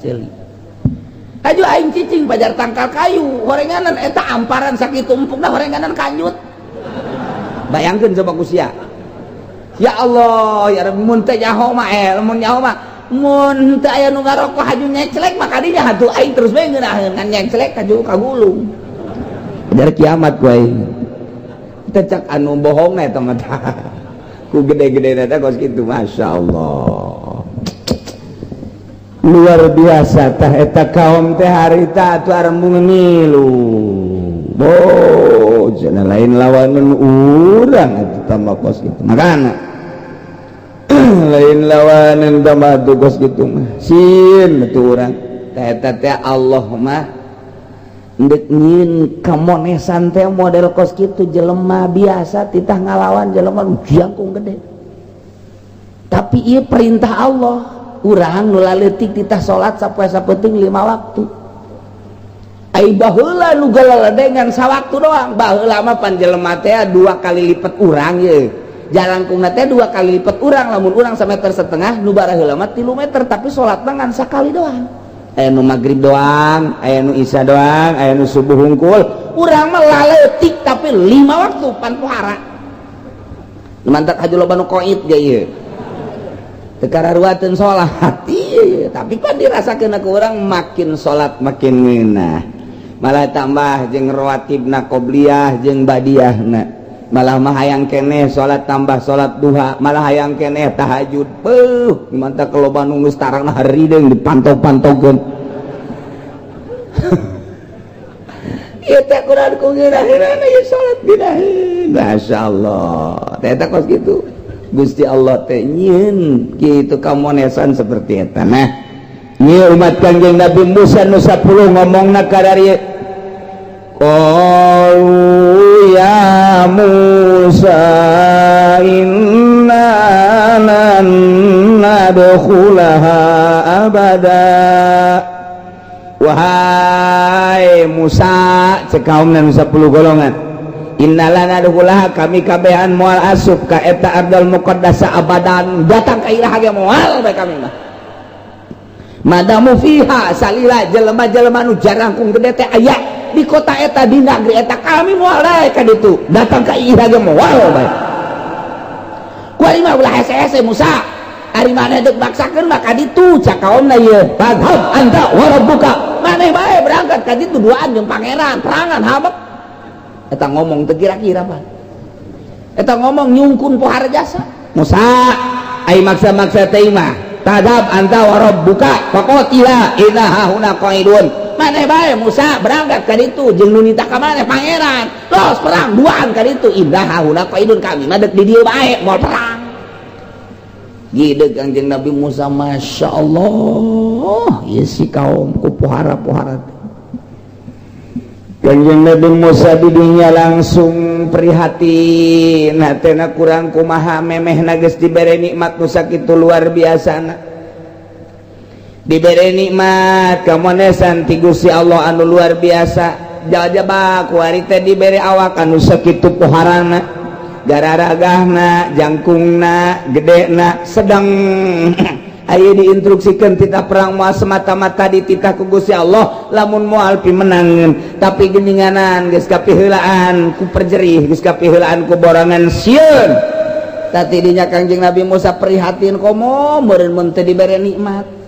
Ceuli. Aju aing cicing pajar tangkal kayu, horenganan eta amparan sakitu empukna, horenganan kanjut. Bayangkeun coba ku sia. Ya Allah, ya Rabbi, mun teh nyaho mah, mun nyaho mah, mun teu aya nu ngarokok haju nyeclek mah kadinya atuh aing terus bae ngeunaheun, ngan nyeclek haju kagulung. Dari kiamat ku aing. Teh cak anu bohong eta mah. Ku gede-gede eta kos kitu, masyaallah. Luar biasa tah eta kaum teh harita atuh arembung ngilu. Bo, cenah lain lawanan urang atuh tambah kos kitu. Makana lain lawanan tambah tuh kos kitu mah. Sieun atuh urang. Tah eta teh Allah mah ndek nyieun kamonesan teh model kos kitu, jelema biasa titah ngalawan jelema nu jangkung gede. Tapi ieu perintah Allah, urang nu laleutik titah salat sapoe sapenting lima waktu. Ai baheula nu galaledengan sawaktu doang. Baheula mah pan jelema teh dua kali lipat urang ye. Jalangkungna teh dua kali lipat urang, lamun urang sameter setengah, nu baraheula mah 3 meter, tapi salatna ngan sakali doang. Aya nu magrib doang, aya nu isya doang, aya nu subuh hungkul. Urang mah laleutik tapi lima waktu pan pohara. Nu mantak haju loba nu koit ge ieu. Teu kararuateun salat. Ieu, tapi pan dirasakeun ku urang makin salat makin ngeunah. Malah tambah jeung rawatibna qobliyah jeung badiahna. Malah mah hayang keneh salat, tambah salat duha, malah hayang keneh tahajud. Beuh, mantak loba nu geus tarangna harideung dipantau-pantaukeun. Ieu teh kurang ku ngeunaheunana ieu salat ngeunaheun. Masyaallah. Teh eta kos kitu. Gusti Allah teh nyieun kitu kamonesan seperti eta. Nah, ieu umat Kangjeng Nabi Musa nu 10 ngomongna ka dari Qalu ya Musa inna lan nadkhulaha abada. Wahai Musa, cek kaum nu 10 golongan, inna lan nadkhulaha, kami kabehan moal asup ka eta ardal muqaddasa abadan, datang ka iraha ge moal bae kami mah. Madamu fiha, salila jelema-jelema nu jarangkung gede teh aya di kota eta, di negeri eta, kami moal daek ka ditu, datang ka iraha ge moal bae. Kuari mah ulah hese-hese, Musa, ari maneh deuk maksakeun mah ka ditu. Cak kaomna ieu, fadhhab anta wa rabbuka, maneh bae berangkat ka ditu duaan jeung pangeran, perangan habek. Eta ngomong teu kira-kira, Pak. Eta ngomong nyungkun pohara jasa Musa, ai maksa-maksa teh mah, tadhab anta wa rabbuka faqatila inna hahuna qaidun. Maneh bae, Musa, berangkat ka ditu jeung nu nitah ka maneh pangeran, los perang duaan ka ditu. Inna hahuna qaidun, kami mah deuk di dieu bae, moal perang. Gede Kangjeng Nabi Musa, Masya Allah ya, si kaum ku pohara-pohara. Kangjeng Nabi Musa di dunia langsung prihatin hatena, kurang kumaha memeh geus dibere nikmat nu sakitu luar biasa, dibere nikmat kamonesan ti Gusti Allah anu luar biasa. Jajaba kuari teh dibere awak anu sakitu poharana, gararagahna, jangkungna, gedena, sedang aya diinstruksikan titah perang moal semata-mata dititah ku Gusti Allah lamun moal pimenangeun, tapi geninganan geus kapiheulaan ku perjerih, geus kapiheulaan ku borangan sieun. Tadi dinya Kangjeng Nabi Musa prihatin, komo meureun mun teu dibere nikmat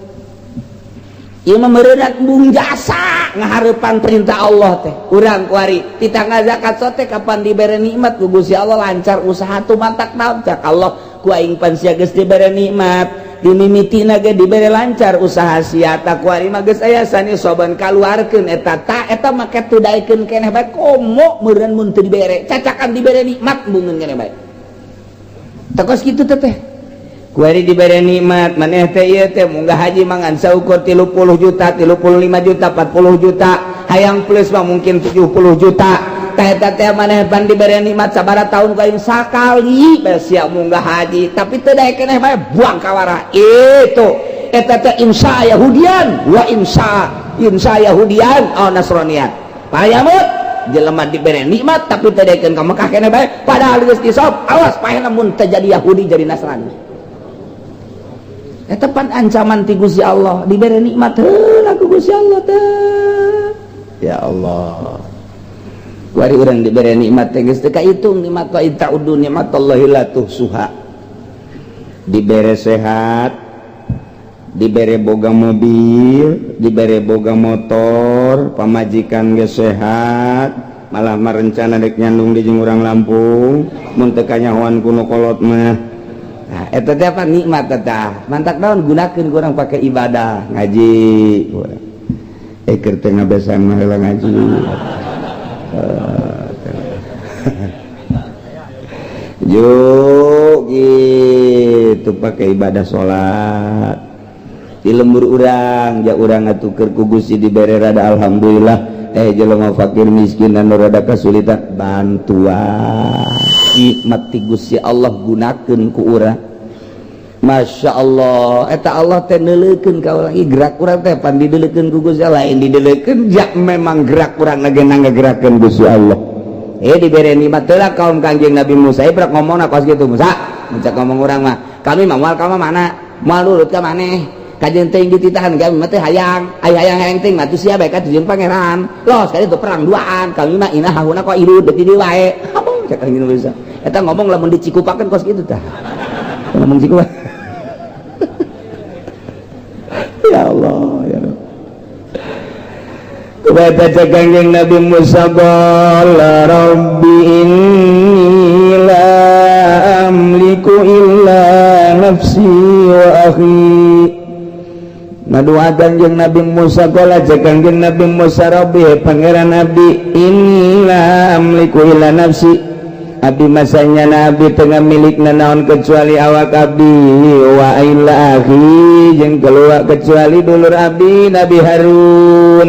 ieu mah meureun embung jasa ngahareupan perintah Allah teh. Urang kuari titah ngazakat sote, kapan dibere nikmat ku Gusti Allah lancar usaha tuh mantak naon? Cak Allah, ku aing pan sia geus dibere nikmat, dimimitina ge dibere lancar usaha sia, tak kuari mah geus aya sanisoban, kaluarkeun eta. Ta eta make teu daekeun keneh bae, komo meureun mun teu dibere, cacakan dibere nikmat embungeun keneh bae. Tah, kos kitu teh kuari dibere nikmat maneh teh ieu teh munggah haji mangan saukur 30 juta, 35 juta, 40 juta, hayang plus mah mungkin 70 juta. Tah, eta teh maneh pan dibere nikmat sabaraha tahun ku aing sakali bae sia munggah haji, tapi teu daek keneh bae, buang kawara itu. Eta teh insya Yahudian wa insya insya Yahudian oh Nasranian payamut. Jelema dibere nikmat tapi teu daekeun ka Mekah keneh bae, padahal geus disop, awas paehna mun teu jadi Yahudi, jadi Nasrani. Eta pan ancaman ti Gusti Allah. Dibere nikmat heula ku Gusti Allah teh, ya Allah. Kuari urang dibere nikmat teh geus teu kahitung nikmat, wa in ta'uddu nikmatallahi la tuhsuha. Dibere sehat, dibere boga mobil, dibere boga motor, pamajikan ge sehat, malah merencana dek nyandung di jeung urang Lampung mun teu kanyahoan ku nu kolot mah. Nah, eta teh apa nikmat eta mantak naon gunakeun kurang pakai ibadah, ngaji urang keur teu ngabesan mah heula ngaji. Yuk gitu pakai ibadah salat di lembur urang ja urang atuh keur ku Gusti dibere rada alhamdulillah, jelema fakir miskin anu rada kesulitan, bantuan nikmat ti Gusti Allah gunakeun ku urang. Masya Allah, eta Allah teh neuleukeun ka urang. Ih, gerak urang teh pan dideleukeun ku Gusti Allah, lain dideleukeun ja memang gerak urang ngagena ngagerakeun Gusti Allah. Dibere nikmat teh kaum Kangjeng Nabi Musa berak ngomongna kos kitu. Musa mencak ngomong urang mah, kami mah moal ka mana, moal nurut ka maneh, kajian teuing dititahan kami mah teh hayang, ai hayang hayang teuing mah tuh sia bae ka tujuan pangeran, los kali itu perang duaan, kami mah inna hahuna qaidun, deuk di dieu wae. Cek Kangjeng Nabi Musa eta ngomong lamun dicikupakeun kos kitu. Tah, ngomong cikupa, ya Allah, ya Rabb. Kepada Kangjeng Nabi Musa, qala rabbi inni la amliku illa nafsi wa akhi. Ngadoa Kangjeng Nabi Musa, qala cek Kangjeng Nabi Musa, rabbi, pangeran abdi, inni la amliku illa nafsi, abdi masanya nabi tengah milik nanaon kecuali awak abdi, wa illa akhi, jeung keluar kecuali dulur abdi Nabi Harun,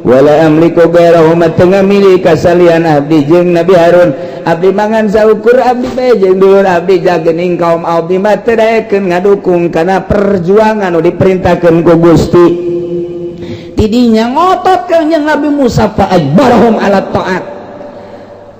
wala amliku ghairahu, tengah milik kasalian abdi jeung Nabi Harun. Abdi mangan saukur abdi bae jeung dulur abdi, jagening kaum abdi mah teu daekeun ngadukung kana perjuangan nu diperintahkeun ku Gusti. Tidinya ngotot Kangjeng Nabi Musa, fa ajbarahum ala taat,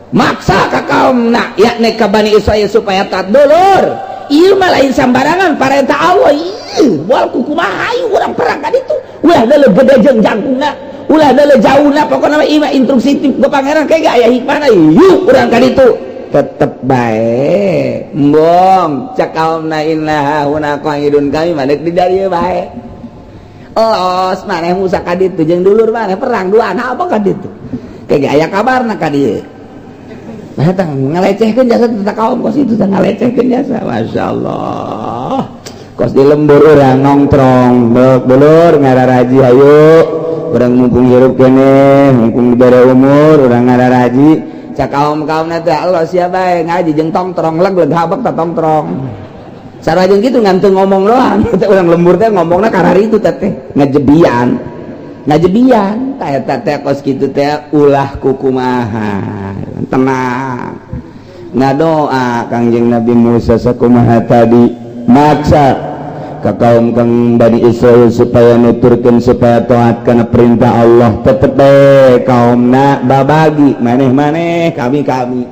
maksa ka kaumna, yakni ka Bani Israil, supaya taat. Dulur, ieu mah lain sambarangan parentah Allah ieu, moal kukumaha hayu urang perang ka ditu, ulah deuleu gede jeung jangkungna, ulah deuleu jauhna, pokona mah ieu mah instruksi ti ku pangeran, kayak aya hikmahna, yuk urang ka ditu. Tetep bae embong, cek kaumna, inna huna qaidun, kami mah deuk di dieu bae. Los maneh Musa ka ditu jeung dulur maneh perang duaan apa ka ditu, kayak aya kabarna ka dieu. Nah, eta ngalecehkeun jasa tentang kaum kos itu teh, ngalecehkeun jasa. Masya Allah. Kos di lembur urang nongkrong, beuk dulur ngararaji hayu. Urang mumpung hirup keneh, mumpung dibere umur, urang ngararaji. Cak kaum-kaumna teh, Allah sia bae ngaji jeung tongtrong, leg leg habek ta tongtrong. Sarua jeung kitu ngan teu ngomong doang. Teh urang lembur teh ngomongna karari itu teh ngajebian. Ngajebian tah eta teh kos kitu teh ulah kukumaha. Tenang, ngadoa Kangjeng Nabi Musa sakumaha tadi, maksa ke kaum kang Bani Israel supaya nuturkeun, supaya taat kana perintah Allah. Tetep bae kaumna babagi, maneh-maneh, kami-kami,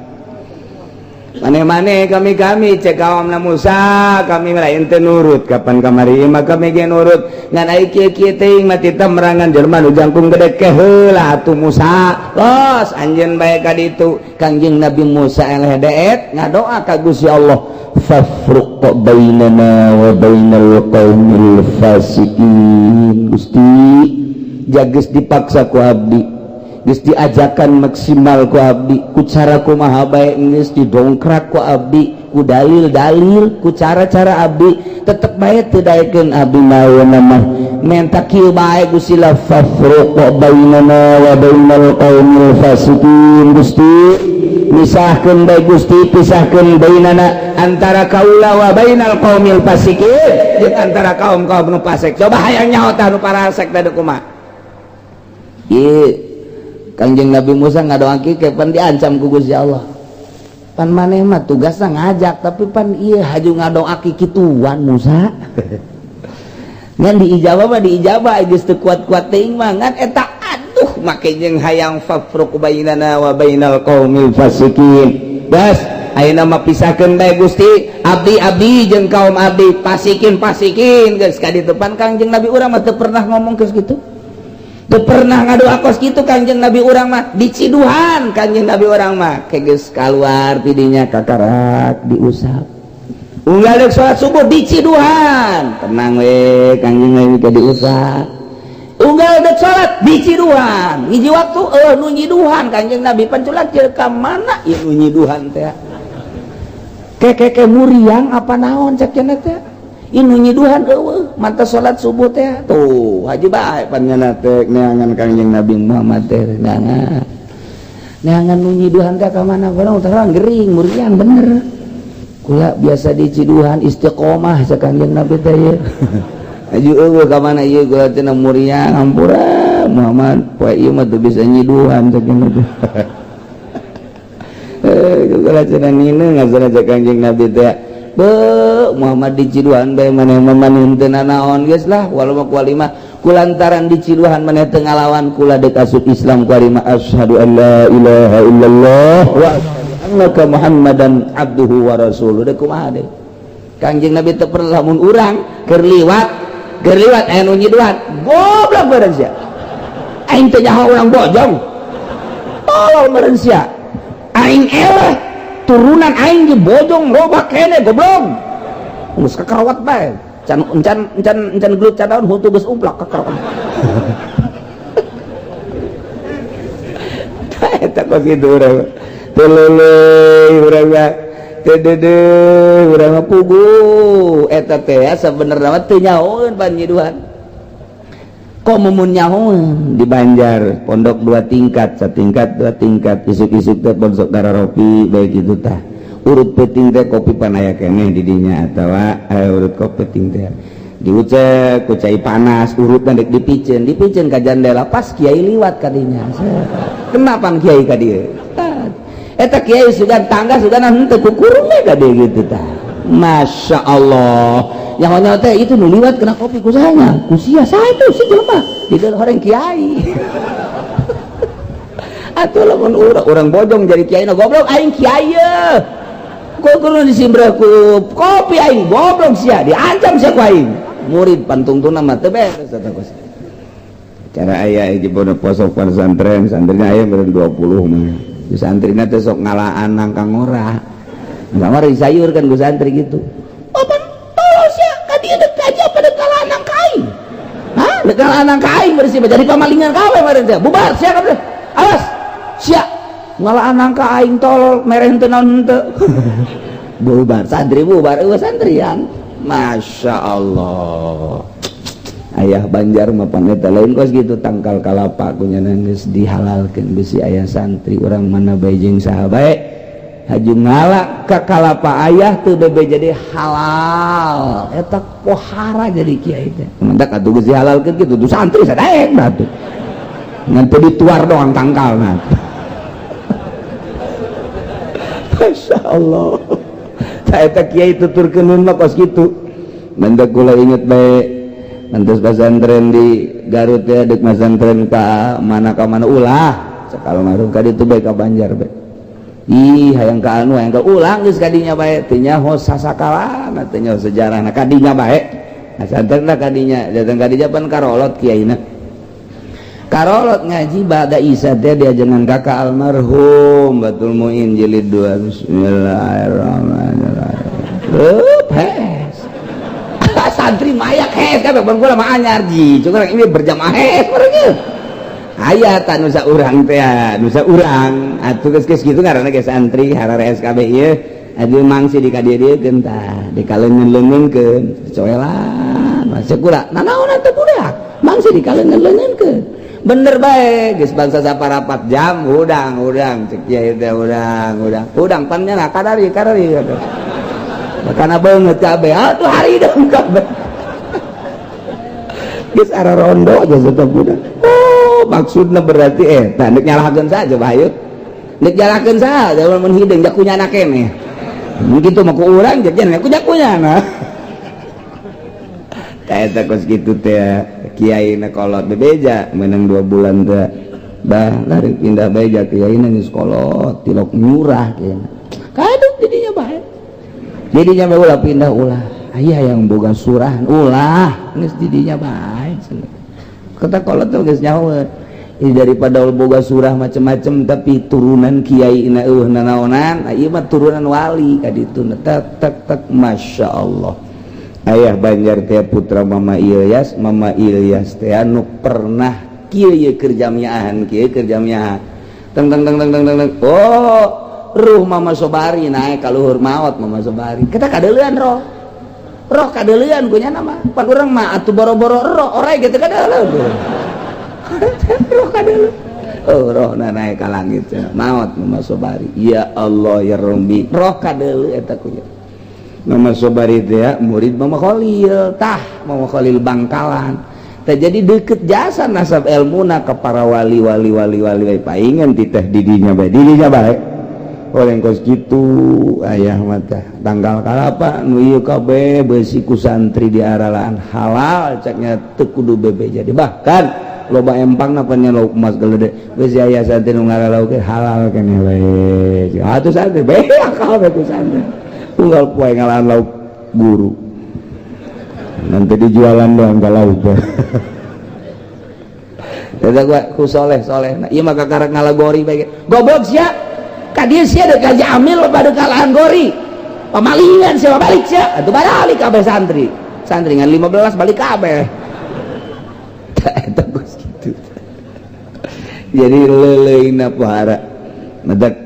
maneh-maneh, kami-kami. Cek kaumna Musa, kami lain teu nurut, kapan kamari mah kami ge nurut, ngan ai kieu-kieu teuing mah tita merangan jelema nu jangkung gede. Ke heula atuh Musa, los anjeun bae ka ditu. Kangjeng Nabi Musa eleh deet ngadoa ka Gusti Allah, fafruq bainana wa bainal qaumil fasikin. Gusti, jages dipaksa ku abdi, geus diajakan maksimal ku abdi, ku cara kumaha bae geus didongkrak ku abdi, ku dalil-dalil, ku cara-cara abdi, tetep bae teu daekeun. Abdi mah mah menta kieu bae, Gusti la, fafruq bainana wa bainal qaumil fasikin. Gusti, misahkeun bae, Gusti, pisahkeun bainana, antara kaula, wa bainal qaumil fasikin, jeung antara kaum-kaum nu fasik. Coba hayang nyaho tah nu parasek teh kumaha. Ieu Kangjeng Nabi Musa ngadoa kieu pan diancam ku Gusti Allah, pan maneh mah tugasna ngajak, tapi pan ieu haju ngadoa kituan Musa. Ngan diijabah mah diijabah, geus teu kuat-kuat teuing mah, ngan eta aduh make jeung hayang fafruq bainana wa bainal qaumil fasikin. Bas ayeuna mah pisahkeun bae, Gusti, abdi-abdi jeung kaum abdi fasikin fasikin. Geus ka ditu pan Kangjeng Nabi urang mah teu pernah ngomong geus kitu, teu pernah ngadoa kos kitu. Kangjeng Nabi urang mah diciduhan. Kangjeng Nabi urang mah geus kaluar tidinya kakarak diusap, unggal deuk salat subuh diciduhan, tenang we, Kangjeng Nabi ke diusap. Unggal deuk salat diciduhan, hiji waktu eueuh nu nyiduhan. Kangjeng Nabi panculak ka mana ieu nu nyiduhan teh, keke muriang apa naon cek cenah teh, ieu nyiduhan eueuh mantap salat subuh teh. Tuh haji bae pan nyana teh neangan Kangjeng Nabi Muhammad teh, neangan neangan nu nyiduhan teh ka mana barang terang gering muriang bener, kula biasa di ciduhan istiqomah cek Kangjeng Nabi teh. Ieu haji eueuh ka mana ieu, kula teh muriang, hampura Muhammad, poe ieu mah teu bisa nyiduhan cek Nabi. Eh, kula cenah ngineu ngazana cek Kangjeng Nabi teh. Be Muhammad diciduhan bae maneh mah, maneh teu nanaon, geus lah walau mah kuali mah kulantaran diciduhan maneh teu ngalawan, kula deuk asup Islam kuali mah, asyhadu an la ilaha illallah wa asyhadu annaka Muhammadan abduhu wa rasuluh. Deuk kumaha deui Kangjeng Nabi teu perlu. Lamun urang keur liwat aya nu nyiduhan, goblok beureun sia, aing teu nyaho urang bojong, tolol meureun sia, aing eleh turunan aing di bojong loba kene, goblok, geus kakarawat bae, can can can can gelut can naon huntu geus umplak kakarawat. Eta kos kitu urang teu leuleuy, urang mah teu deudeuh, urang mah puguh eta teh. Sabenerna mah teu nyahoeun pan nyiduhan. Kok mumun nyahoan di Banjar pondok dua tingkat, satingkat dua tingkat, isuk-isuk teh pondok gararopi baik itu tah. Urut peting teh kopi panaya keneh di dinya atawa urut kopi peting teh diucek ku cai panas, urut dek dipiceun, dipiceun ka jandela, pas kiai liwat kadinya. Kenapa kiai ka dieu? Eta kiai sugan tangga, sugan henteu kukurung ka dieu gitu tah. Masya Allah, yang teh itu nu liwat kena kopi ku saha? Ku sia. Saha itu si jelema di dalam orang kiai atuh. Lamun urang bojong jadi kiai na, "Goblok, aing kiai ye, kok kudu disimbreh ku kopi aing? Goblok sia." Diancam sia ku aing, murid pantungtuna mah teu beres eta kos. Cara aya di pondok posok pesantren, santrinya aya meureun 20 mah. Di santrina teh sok ngalaan nangka ngora. Nangka ngora disayurkan ku santri gitu. "Apa tolol sia, ka dieu dek aja apa dek ngalaan nangka aing? Hah, dek ngalaan nangka aing bersih jadi pamalingan kabeh meureun teh. Bubar sia kabeh. Awas sia ngalaan nangka aing, tolol, mere henteu naon henteu." Bubar santri, bubar eueuh santrian. Masya Allah, ayah Banjar mah paneta lain kos gitu. Tangkal kalapa kunya geus dihalalkeun, bisi aya santri urang mana bae jeung saha bae haju ngala ka kalapa ayah teu bebe jadi halal. Eta pohara jadi kiai teh. Mendak atuh geus dihalalkeun kitu tuh santri sadaek atuh, ngan teu dituar doang tangkalna. Masya Allah. Eta kiai tuturkeun mah kos kitu. Mendak kula inget bae mantus pesantren di Garut ya, dek pesantren ka mana, ka mana ulah. Cek almarhum, ka ditu bae, ka Banjar bae. Ih, hayang ka anu, hayang ka ulang, geus kadinya bae teu nyaho sasakalana, teu nyaho sejarahna, kadinya bae. Pesantren lah kadinya, datang kadinya pan karolot kiaina. Karolot ngaji ba'da Isya teh diajengan kakak almarhum Batul Muin jilid 2, bismillahirrahmanirrahim. Hes. Santri mayak hes kabeh, bang kula mah anyar ji. Cuma ini berjamaah hes mereka. Aya tak nusa urang teh, nusa urang atuh geus geus kitu ngaranna ge santri hararees kabeh ieu. Adu mangsi di ka dieu keun tah, dikaleungeun-leungeunkeun, coelan. Masuk kula. Nanaon atuh budak? Mangsi dikaleungeun-leungeunkeun. Bener bae geus bangsa saparapat jam, hudang hudang cek kiai teh, hudang hudang. Hudang pan nya kadari kadari. Karena banget kabeh atuh hari dong kabeh. Geus ara rondo aja tetep budak. Oh, maksudna berarti tah nek nyalahkeun saja bae. Nek nyalahkeun saja mun hideung jakunya keneh. Mungkin tuh mah ku urang jajan ku jakunya nah. Eta kos kitu teh kiai na kolot bebeja menang 2 bulan teh, "Bah, lari pindah beja." Kiai na geus kolot tilok nyurah kiai kadung jadinya bae, jadinya bae ulah pindah, ulah aya yang boga surah, ulah geus didinya bae. Kata kolot tuh geus nyaho ini, daripada boga surah macem-macem tapi turunan kiai na eueuh nanaonan, ieu mah turunan wali ka ditu tek tek tek. Masya Allah, ayah Banjar teh putra Mama Ilyas. Mama Ilyas teh anu pernah kieu ye keur jamiahan, kieu keur jamiah, teng teng teng teng teng teng, oh, ruh Mama Sobari naik ka luhur, maot Mama Sobari. Kita kadeuleun roh roh kadeuleun kunya nama pan urang mah atuh boro-boro roh orai gitu, kadeuleun roh kadeuleun. Oh, roh na naik ka langit, maot Mama Sobari. Ya Allah ya Rabbi, roh kadeuleu eta kunya. Mama Sobari teh ya, murid Mama Khalil tah, Mama Khalil Bangkalan teh. Jadi deket jasa nasab ilmuna ke para wali wali wali wali paingan titeh didinya bae, didinya bae oleh kos gitu. Ayah mata tanggal kalapa nu ieu kabeh beusi ku santri di aralaan halal, caknya teu kudu bebe. Jadi bahkan loba empang napanya lauk emas gelede beusi aya santri nu ngaralauk halal keneh we atuh. Santri bae akal bae ku santri, unggal poe ngalaan lauk guru, nanti dijualan doang ka lauk. Eta gua ku soleh soleh. Nah, ieu mah kakarek ngalagori bae. "Goblok sia. Ka dieu sia deuk kaji amil pada kalahan gori. Pamalingan sia, balik sia." Atuh balik kabeh santri. Santri ngan 15 balik kabeh. Eta geus kitu. Jadi leuleuna pohara. Madak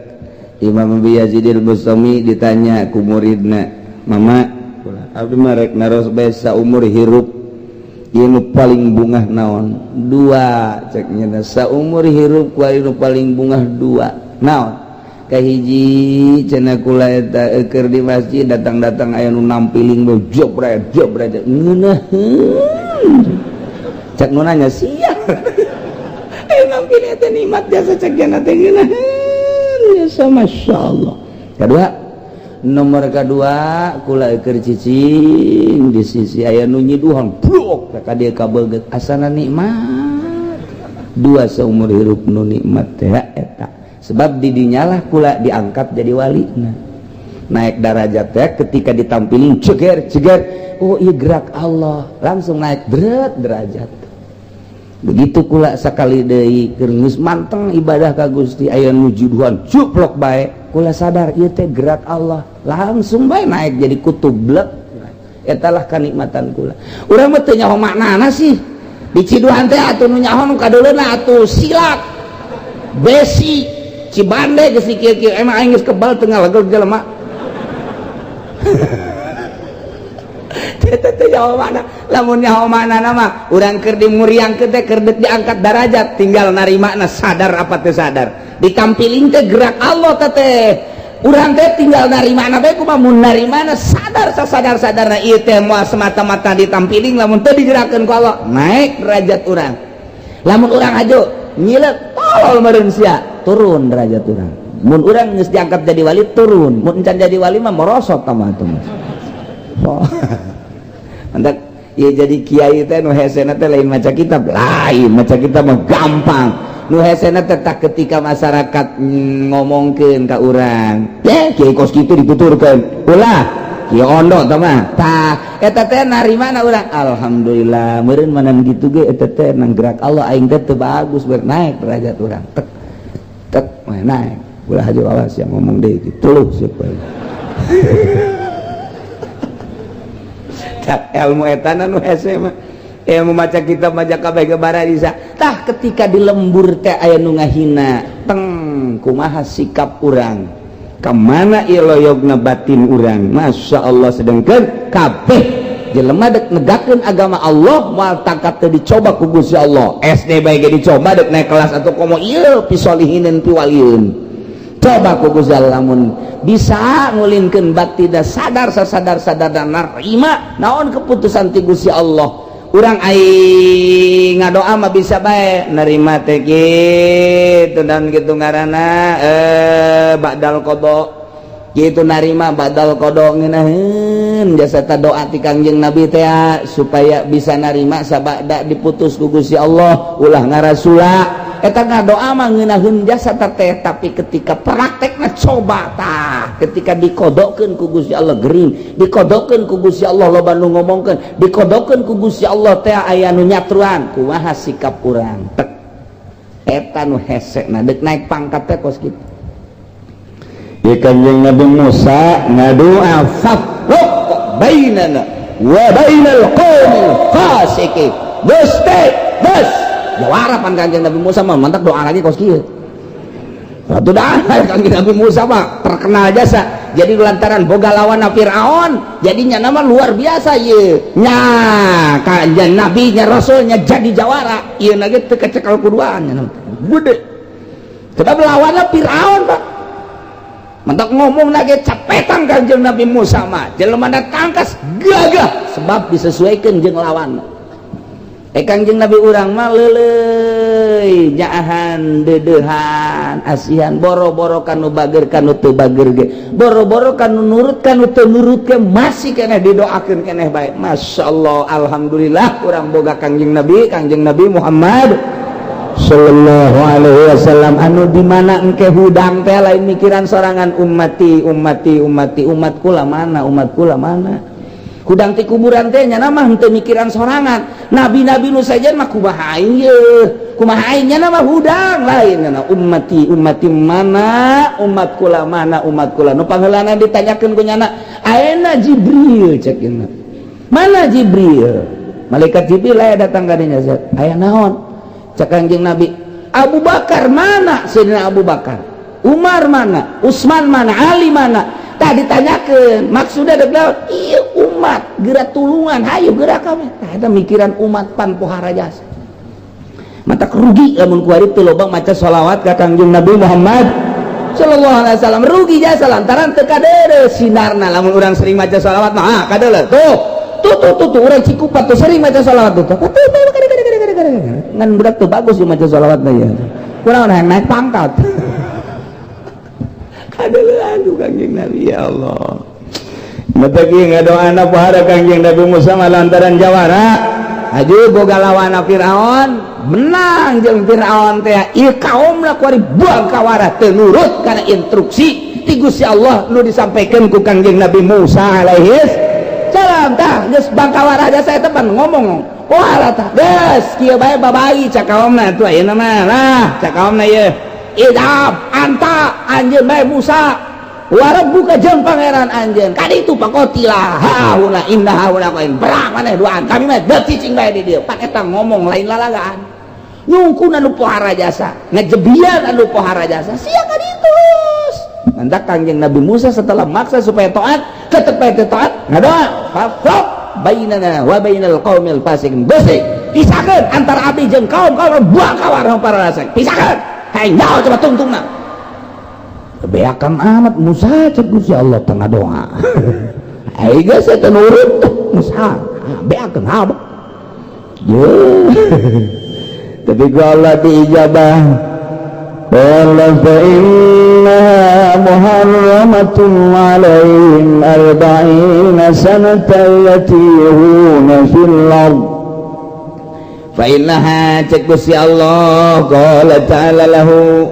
Imam Abi Yazid al-Bustami ditanya ku muridna, "Mama, abdi mah rek naros bae saumur hirup." Ieu nu paling bungah naon? Dua cek nya, saumur hirup ku nu paling bungah dua. Naon? Kahiji cenah kula eta keur di masjid, datang-datang aya nu nampiling jobret jobret, ngeunaheun. Cek nu nanya, sia aya nampiling teh nikmat jasa, cek jana teh ngeunaheun jasa, masyaallah. Kedua, nomor kedua, kula keur cicing di sisi aya nu nyiduhan, blok ka dieu kabeget, asana nikmat. Dua seumur hirup nu nikmat teh eta, sebab didinyalah kula diangkat jadi wali. Nah, naik darajat teh ketika ditampilin ceger ceger, oh iya gerak Allah, langsung naik deret derajat. Begitu kula sekali deui keur geus manteng ibadah ka Gusti, aya nu juduhan, cuplok bae, kula sadar ieu teh gerak Allah, langsung bae naik jadi kutub blek. Eta lah kanikmatan kula. Urang mah teu nyaho maknana sih diciduhan teh, atuh nu nyaho nu kadeuleuna atuh silat besi Cibande geus kieu-kieu, emang aing geus kebal teu ngalegel jelema. Teh teh nyaho mana? Lamun nyaho maknana mah urang keur dimuriangkeun teh keur deuk diangkat darajat, tinggal narimana sadar apa teu sadar. Ditampiling teh gerak Allah teh teh urang teh tinggal narimana bae. Kumaha mun narimana sadar sasadar-sadarna ieu teh moal semata-mata ditampiling lamun teu digerakkeun ku Allah naik derajat urang. Lamun urang aja nyilet, tolol meureun sia, turun derajat urang. Mun urang geus diangkat jadi wali, turun. Mun encan jadi wali mah merosot tah atuh. Oh. Mantap ya, jadi kiai teh nu hesena teh lain maca kitab, lain maca kitab mah gampang. Nu hesena teh tak ketika masyarakat ngomongkeun ka urang teh, kiai kos kitu dituturkeun, ulah kiai ondo tah mah. Tah eta teh narimana urang, alhamdulillah meureun manan gitu ge eta teh nang gerak Allah, aing teh teu bagus, naik derajat urang tek tek naik. Ulah aja, awas yang ngomong deh gitu loh, siapa tak ilmu etana nu hese mah, ilmu maca kitab maca kabeh ge bara bisa. Tah ketika di lembur teh aya nu ngahina teng, kumaha sikap urang? Kamana ieu loyogna batin urang? Masya Allah, sedengkeun kabeh jelema dek negakeun agama Allah moal tangkap teu dicoba ku Gusti Allah. SD bae ge dicoba dek naik kelas atau komo ieu pisolihinin piwalieun, coba ku Gusti Allah. Lamun bisa ngulinkeun batin, sadar sasadar sadar dan narima naon keputusan ti Gusti Allah, urang ai ngadoa mah bisa bae nerima teh kitu dan kitu ngaranna ba'dal qada kitu, narima ba'dal qada ngeunaheun jasa ta doa ti Kangjeng Nabi teh supaya bisa narima sabada diputus ku Gusti Allah, ulah ngarasula. Eta ngadoa mah ngeunaheun jasa teh, tapi ketika praktekna coba tah, ketika dikodokeun ku Gusti Allah gering, dikodokeun ku Gusti Allah loba nu ngomongkeun, dikodokeun ku Gusti Allah teh aya nu nyatruan, kumaha sikap urang? Tek eta nu hese. Nah, dek naik pangkat teh kos kitu. Ya, Kanjeng Nabi Musa ngadoa, fafruq bainana wa bainal qaumil fasiqin. Gusti, bes jawara pan Kanjeng Nabi Musa mah, mantap doa lagi kos kieu. Satu dah Kanjeng Nabi Musa mah terkenal jasa. Jadi lantaran boga lawan Fir'aun, jadinya nama luar biasa ye. Nya Kanjeng Nabi nya rasulnya jadi jawara. Ieu na ge teu kecekel kuduaan nya. Gede. Sebab lawanna Fir'aun, Pak. Mantak ngomong lagi capetan Kanjeng Nabi Musa mah. Jelema tangkas gagah sebab disesuaikan jeung lawan. Kangjeng Nabi urang mah leuleuy, nyaahan, deudeuhan, asihan, boro-boro kanu bager kanu teu bager ge, boro-boro kanu nurut kanu teu nurut ge, masih keneh didoakeun keneh bae. Masyaallah, alhamdulillah urang boga Kangjeng Nabi, Kangjeng Nabi Muhammad sallallahu alaihi wasallam, anu di mana engke hudang teh lain mikiran sorangan, ummati ummati ummati, umat kula mana, umat kula mana. Hudang ti kuburan teh nya mah henteu mikiran sorangan. Nabi-nabi nu sajen mah kumaha aing ye, kumaha aing, nya mah hudang lain nya ummati ummati mana, umat kula mana, umat kula nu pangheulana ditanyakeun ku nyana, ayeuna Jibril cek nya, mana Jibril? Malaikat Jibril aya datang ka dinya, aya naon? Cek Kangjeng Nabi, Abu Bakar mana? Sayyidina Abu Bakar, Umar mana? Utsman mana? Ali mana? Tah ditanyakeun, maksudna dek naon? Ieu umat geura tulungan, hayu geura kami. Tah eta mikiran umat pan pohara jasa. Mata rugi lamun kuari teu loba maca sholawat ka Kangjeng Nabi Muhammad sallallahu alaihi wasallam, rugi jasa lantaran teu kadeuleu sinarna. Lamun urang sering maca sholawat mah ah kadeuleu. Tuh tuh tuh tuh, tuh urang Cikupa tuh sering maca sholawat tuh. Tuh tuh ngan budak tuh bagus maca sholawat mah ya. Kurang hayang naik pangkat. Kadeuleuan ku Kangjeng Nabi, ya Allah. Mata kieu ngadoana pohara Kangjeng Nabi Musa mah lantaran jawara. Aju boga lawana Firaun, menang jeung Firaun teh. Ieu kaumna kuari buang kawara teu nurut kana instruksi ti Gusti Allah nu disampaikan ku Kangjeng Nabi Musa alaihi salam. Tah geus bangkawara jasa eta pan ngomong. Wah tah geus kieu bae babagi cak kaumna tuh ayeuna mah lah cak kaumna ieu. Idhab anta anjeun bae Musa wa rabbuka jeung pangeran anjeun kaditu faqatila hauna inna hauna qain perang maneh duaan kami mah deuk cicing bae di dieu. Pan eta ngomong lain lalagaan, nyungkun anu pohara jasa, ngejebian anu pohara jasa sia kaditu. Mantak Kangjeng Nabi Musa setelah maksa supaya taat, tetep bae teu taat, ngadoa fafruq bainana wa bainal qaumil fasiqin. Beusi pisahkeun antara abdi jeung kaum-kaum buang kawar para fasik, pisahkeun hayang nyaho coba tungtungna. Beakan amat Musa cek Gusti Allah tengah doa. Ai geus teu nurut Musa, beakan amat. Ye. Tapi ku Allah diijabah. Qala fa innaha muharramatun alaihim arba'ina sanatan yatihuna fil ard. Fa innaha cek Gusti Allah qala ta'ala lahu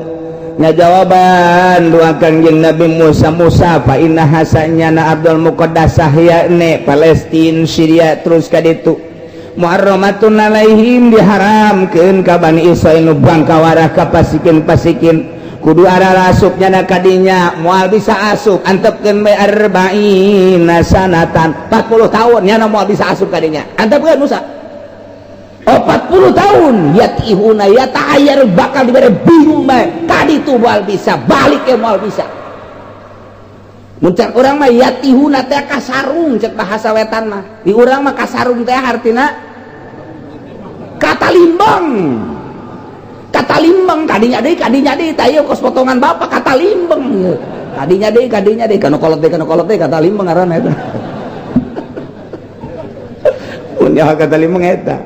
ngajawaban doa Kangjeng Nabi Musa. Musa fa inna hasanyana Abdul Muqaddasah yakni Palestin, Syria terus ka ditu muharramatun alaihim diharamkeun ka Bani Israil nu bangkawarah ka pasikin-pasikin kudu ara asupnya na kadinya moal bisa asup antepkeun bae arba'ina sanatan 40 tahun nyana moal bisa asup kadinya antepkeun Musa. Oh 40 tahun yatihuna yata'ayyar bakal diberi bingung bae kaditu moal bisa balik ke moal bisa. Mun cek urang mah yatihuna teh kasarung cek bahasa wetan mah di urang mah kasarung teh artina kata limbang, kata limbang kadinya deui tah ieu kos potongan bapak kata limbang kadinya deui kanu kolot deui kata limbang ngaranna eta. Mun nyaho kata limbang eta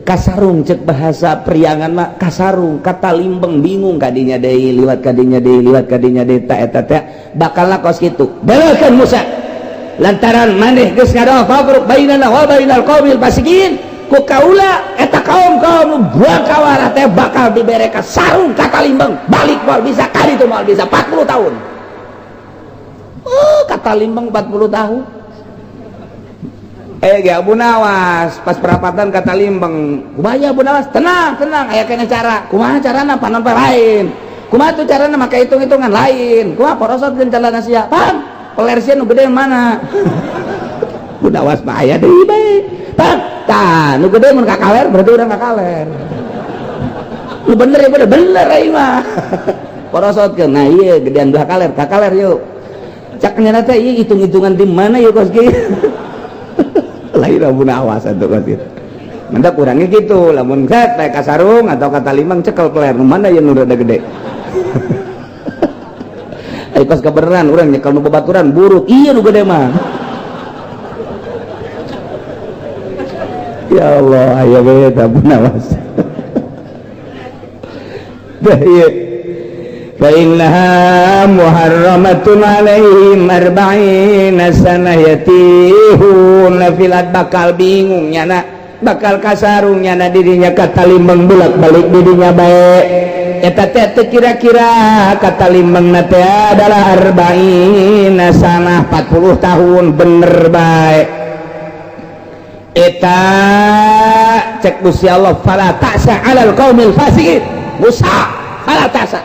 kasarung cek bahasa priangan mah kasarung kata limbeng bingung kadinya deui liwat kadinya deui liwat kadinya deui ta eta teh bakal kos kitu. Belakeun Musa lantaran maneh geus ngadoa fafruq bainana wa bainal qaumil fasiqin ku kaula eta kaum-kaum nu buang kawara teh bakal dibere ka sarung kata limbeng balik moal bisa kaditu moal bisa 40 tahun. Oh kata limbeng 40 tahun. Ge Abu Nawas pas perapatan kata limbeng kumaha Abu Nawas tenang tenang aya kene cara kumaha carana panon lain kumaha tuh carana make hitung-hitungan lain kumaha porosotkeun celana sia pang pelersian nu gede mana. Abu Nawas mah aya deui bae pang tah nu gede mun ka kaler berarti urang ka kaler nu bener ya bener bener aing mah porosotkeun nah ieu gedean belah kaler ka kaler yuk cak nyana teh ieu hitung-hitungan di mana yeuh kos kieu lain Abu Nawas atuh kos kitu. Mantap kurangnya gitu lamun set naik kasarung atau kata limang cekel peler nu mana yang nu rada gede. Ai pas kebeneran urang nyekel nu babaturan buruk iya nu gede mah. Ya Allah aya we eta Abu Nawas. Dah ieu fa innaha muharramatun alaihim arba'ina sanah yatihuna fil ard bakal bingung nyana bakal kasarung nyana dirinya kata limbeng bolak-balik dirinya bae eta teh teu kira-kira kata limbeng na teh adalah arba'ina sanah 40 tahun bener bae eta cek Gusti Allah fala ta'sa 'alal qaumil fasiqin Musa fala ta'sa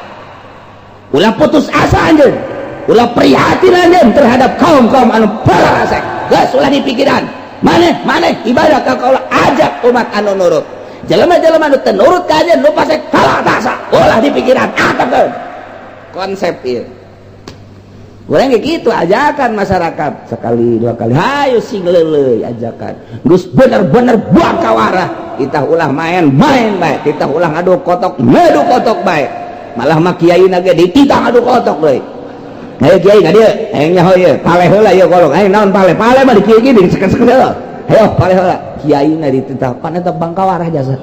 ulah putus asa anjeun ulah prihatin anjeun terhadap kaum-kaum anu fasik geus ulah dipikiran maneh maneh ibadah ka kaula ajak umat anu nurut jelema-jelema anu teu nurut ka anjeun nu fasik fala ta'sa ulah dipikiran atepkeun konsep ieu. Urang kayak gitu ajakan masyarakat sekali dua kali, hayu sing leuleuy ajakan. Geus bener-bener bakawarah, kita ulah main-main bae, kita ulah ngadu kotok, ngadu kotok bae. Malah mah kiai na ge dititah ngadu kotok deui. Hayu kiai ka dieu, hayang nyaho ieu, paleh heula ieu kolong. Aing naon paleh? Paleh mah di kieu ge diseket-seket heula. Hayo paleh heula. Kiai na dititah pan eta bangkawarah jasa.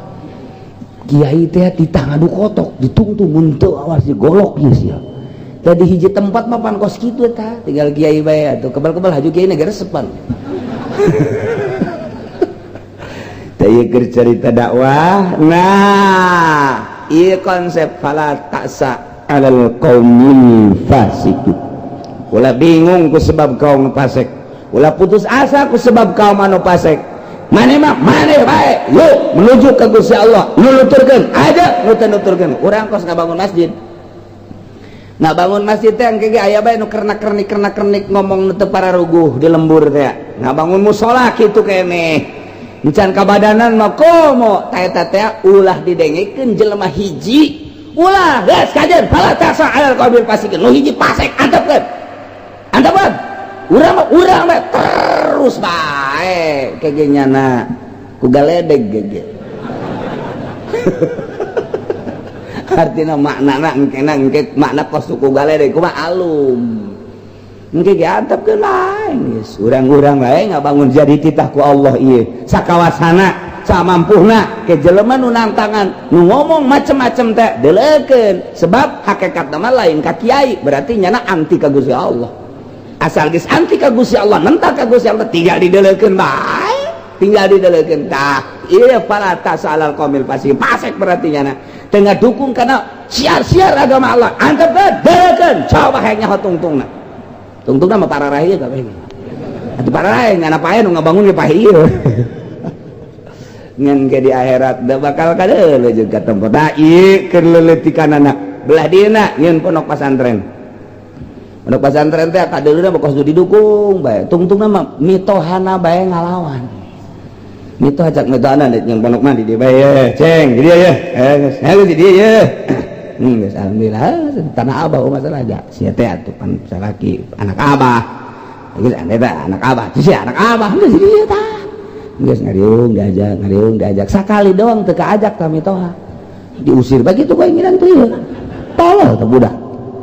Kiai teh titah ngadu kotok, ditungtung mun teu awas digolok ieu sia. Tadi hiji tempat mah pan kos kitu eta, tinggal kiai bae atuh kebal-kebal haju kiai na geresepan. Teh ieu keur carita dakwah. Nah, ieu konsep fala ta'sa alal qaumil fasiqin. Ulah bingung ku sebab kaum fasik. Ulah putus asa ku sebab kaum anu fasik. Maneh mah maneh bae, yuk menuju ka Gusti Allah, nuturkeun aja nu teu nuturkeun. Urang kos ngabangun masjid. Nah bangun masjid teh engke ge aya bae nu kernak-kernik ngomong nu teu pararuguh di lembur teh. Ngabangun musala kitu keneh. Encan kabadanan mah komo ta eta teh ulah didengekeun jelema hiji. Ulah geus kajeun fala ta'sa alal qaumil fasiqin. Nu hiji fasik antepkeun. Antepkeun. Urang mah urang bae terus bae kege nyana ku galedeg gege. Artinya makna engke engke makna kos suku galedeg kumaha alum. Engke ge antepkeun lain geus urang-urang bae ngabangun jadi titah ku Allah ieu sakawasana samampuhna ke jelema nu nangtangan nu ngomong macem-macem teh deleukeun sebab hakikatna mah lain ka kiai berarti nyana anti ka Gusti Allah. Asal geus anti ka Gusti Allah mentah ka Gusti Allah tinggal dideleukeun bae, tinggal dideleukeun tah ieu fala ta'sa alal qaumil fasiqin fasik berarti nyana tengah dukung karena siar-siar agama Allah antep deleukeun coba hayang nyaho tungtungna tungtungna mah pararah ieu kabeh atuh pararah ngana pae nu ngabangun ge pae ieu ngan ke di akhirat da bakal kadeuleu jeung ka tempat da ieu keur leuletikanana belah dieuna nyeun pondok pasantren. Pondok pasantren teh kadeuleuna mah kos didukung bae tungtungna mah mitohana bae ngalawan. Mitoh ajak mitohana yang pondok mah di dieu bae ye ceng di dieu ye geus geus di dieu ye. Geus alhamdulillah tanah abah masalah aja sia teh atuh pan salaki anak abah geus eta anak abah sia anak abah geus di dieu tah geus ngariung diajak sakali doang teu kaajak ka mitoha diusir begitu keinginan teh tolol teh budak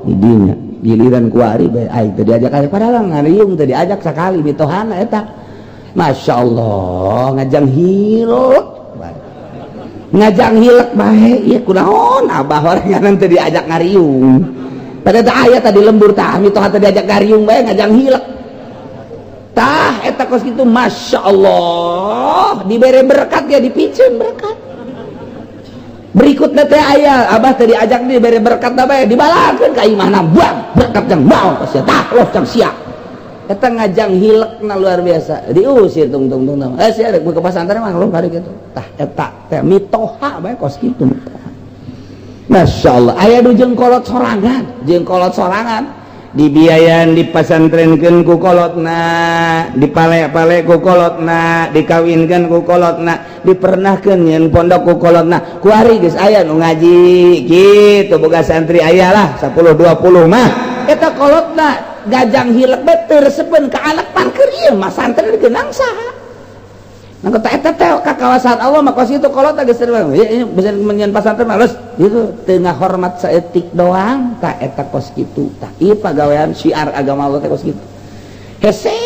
di dinya giliran kuari bae aing teu diajak aya padahal ngariung teu diajak sakali mitohana eta. Masya Allah ngajang hilek bae ieu kunaon abah orangan teu diajak ngariung pada teh aya tadi lembur tah mitoha teu diajak ngariung bae ngajang hilek tah eta kos kitu Masya Allah dibere berkat ya dipiceun berkat berikutnya teh aya abah teu diajak dibere berkat bae dibalakeun ka imahna buang berkat jang maon kos sia tah los jang sia eta ngajang hilekna luar biasa diusir tungtung tungtung sia rek ke pasantren mah lu bari kitu tah eta teh mitoha bae kos kitu mitoha Masya Allah aya nu jeung kolot sorangan dibiayaan dipasantrenkeun ku kolotna dipale-pale ku kolotna dikawinkeun ku kolotna dipernahkeun nyeun pondok ku kolotna kuari geus aya nu ngaji kitu boga santri aya lah 10 20 mah eta kolotna gajang hilek bae teu resepeun ka anak pangker ieu mah santri digeunang saha. Nah kata eta teh ka kawasan Allah mah kos itu kolot geus ieu bisa menyeun pasantren mah geus itu teu ngahormat saeutik doang tah eta kos kitu tah ieu pagawean syiar agama Allah teh kos kitu hese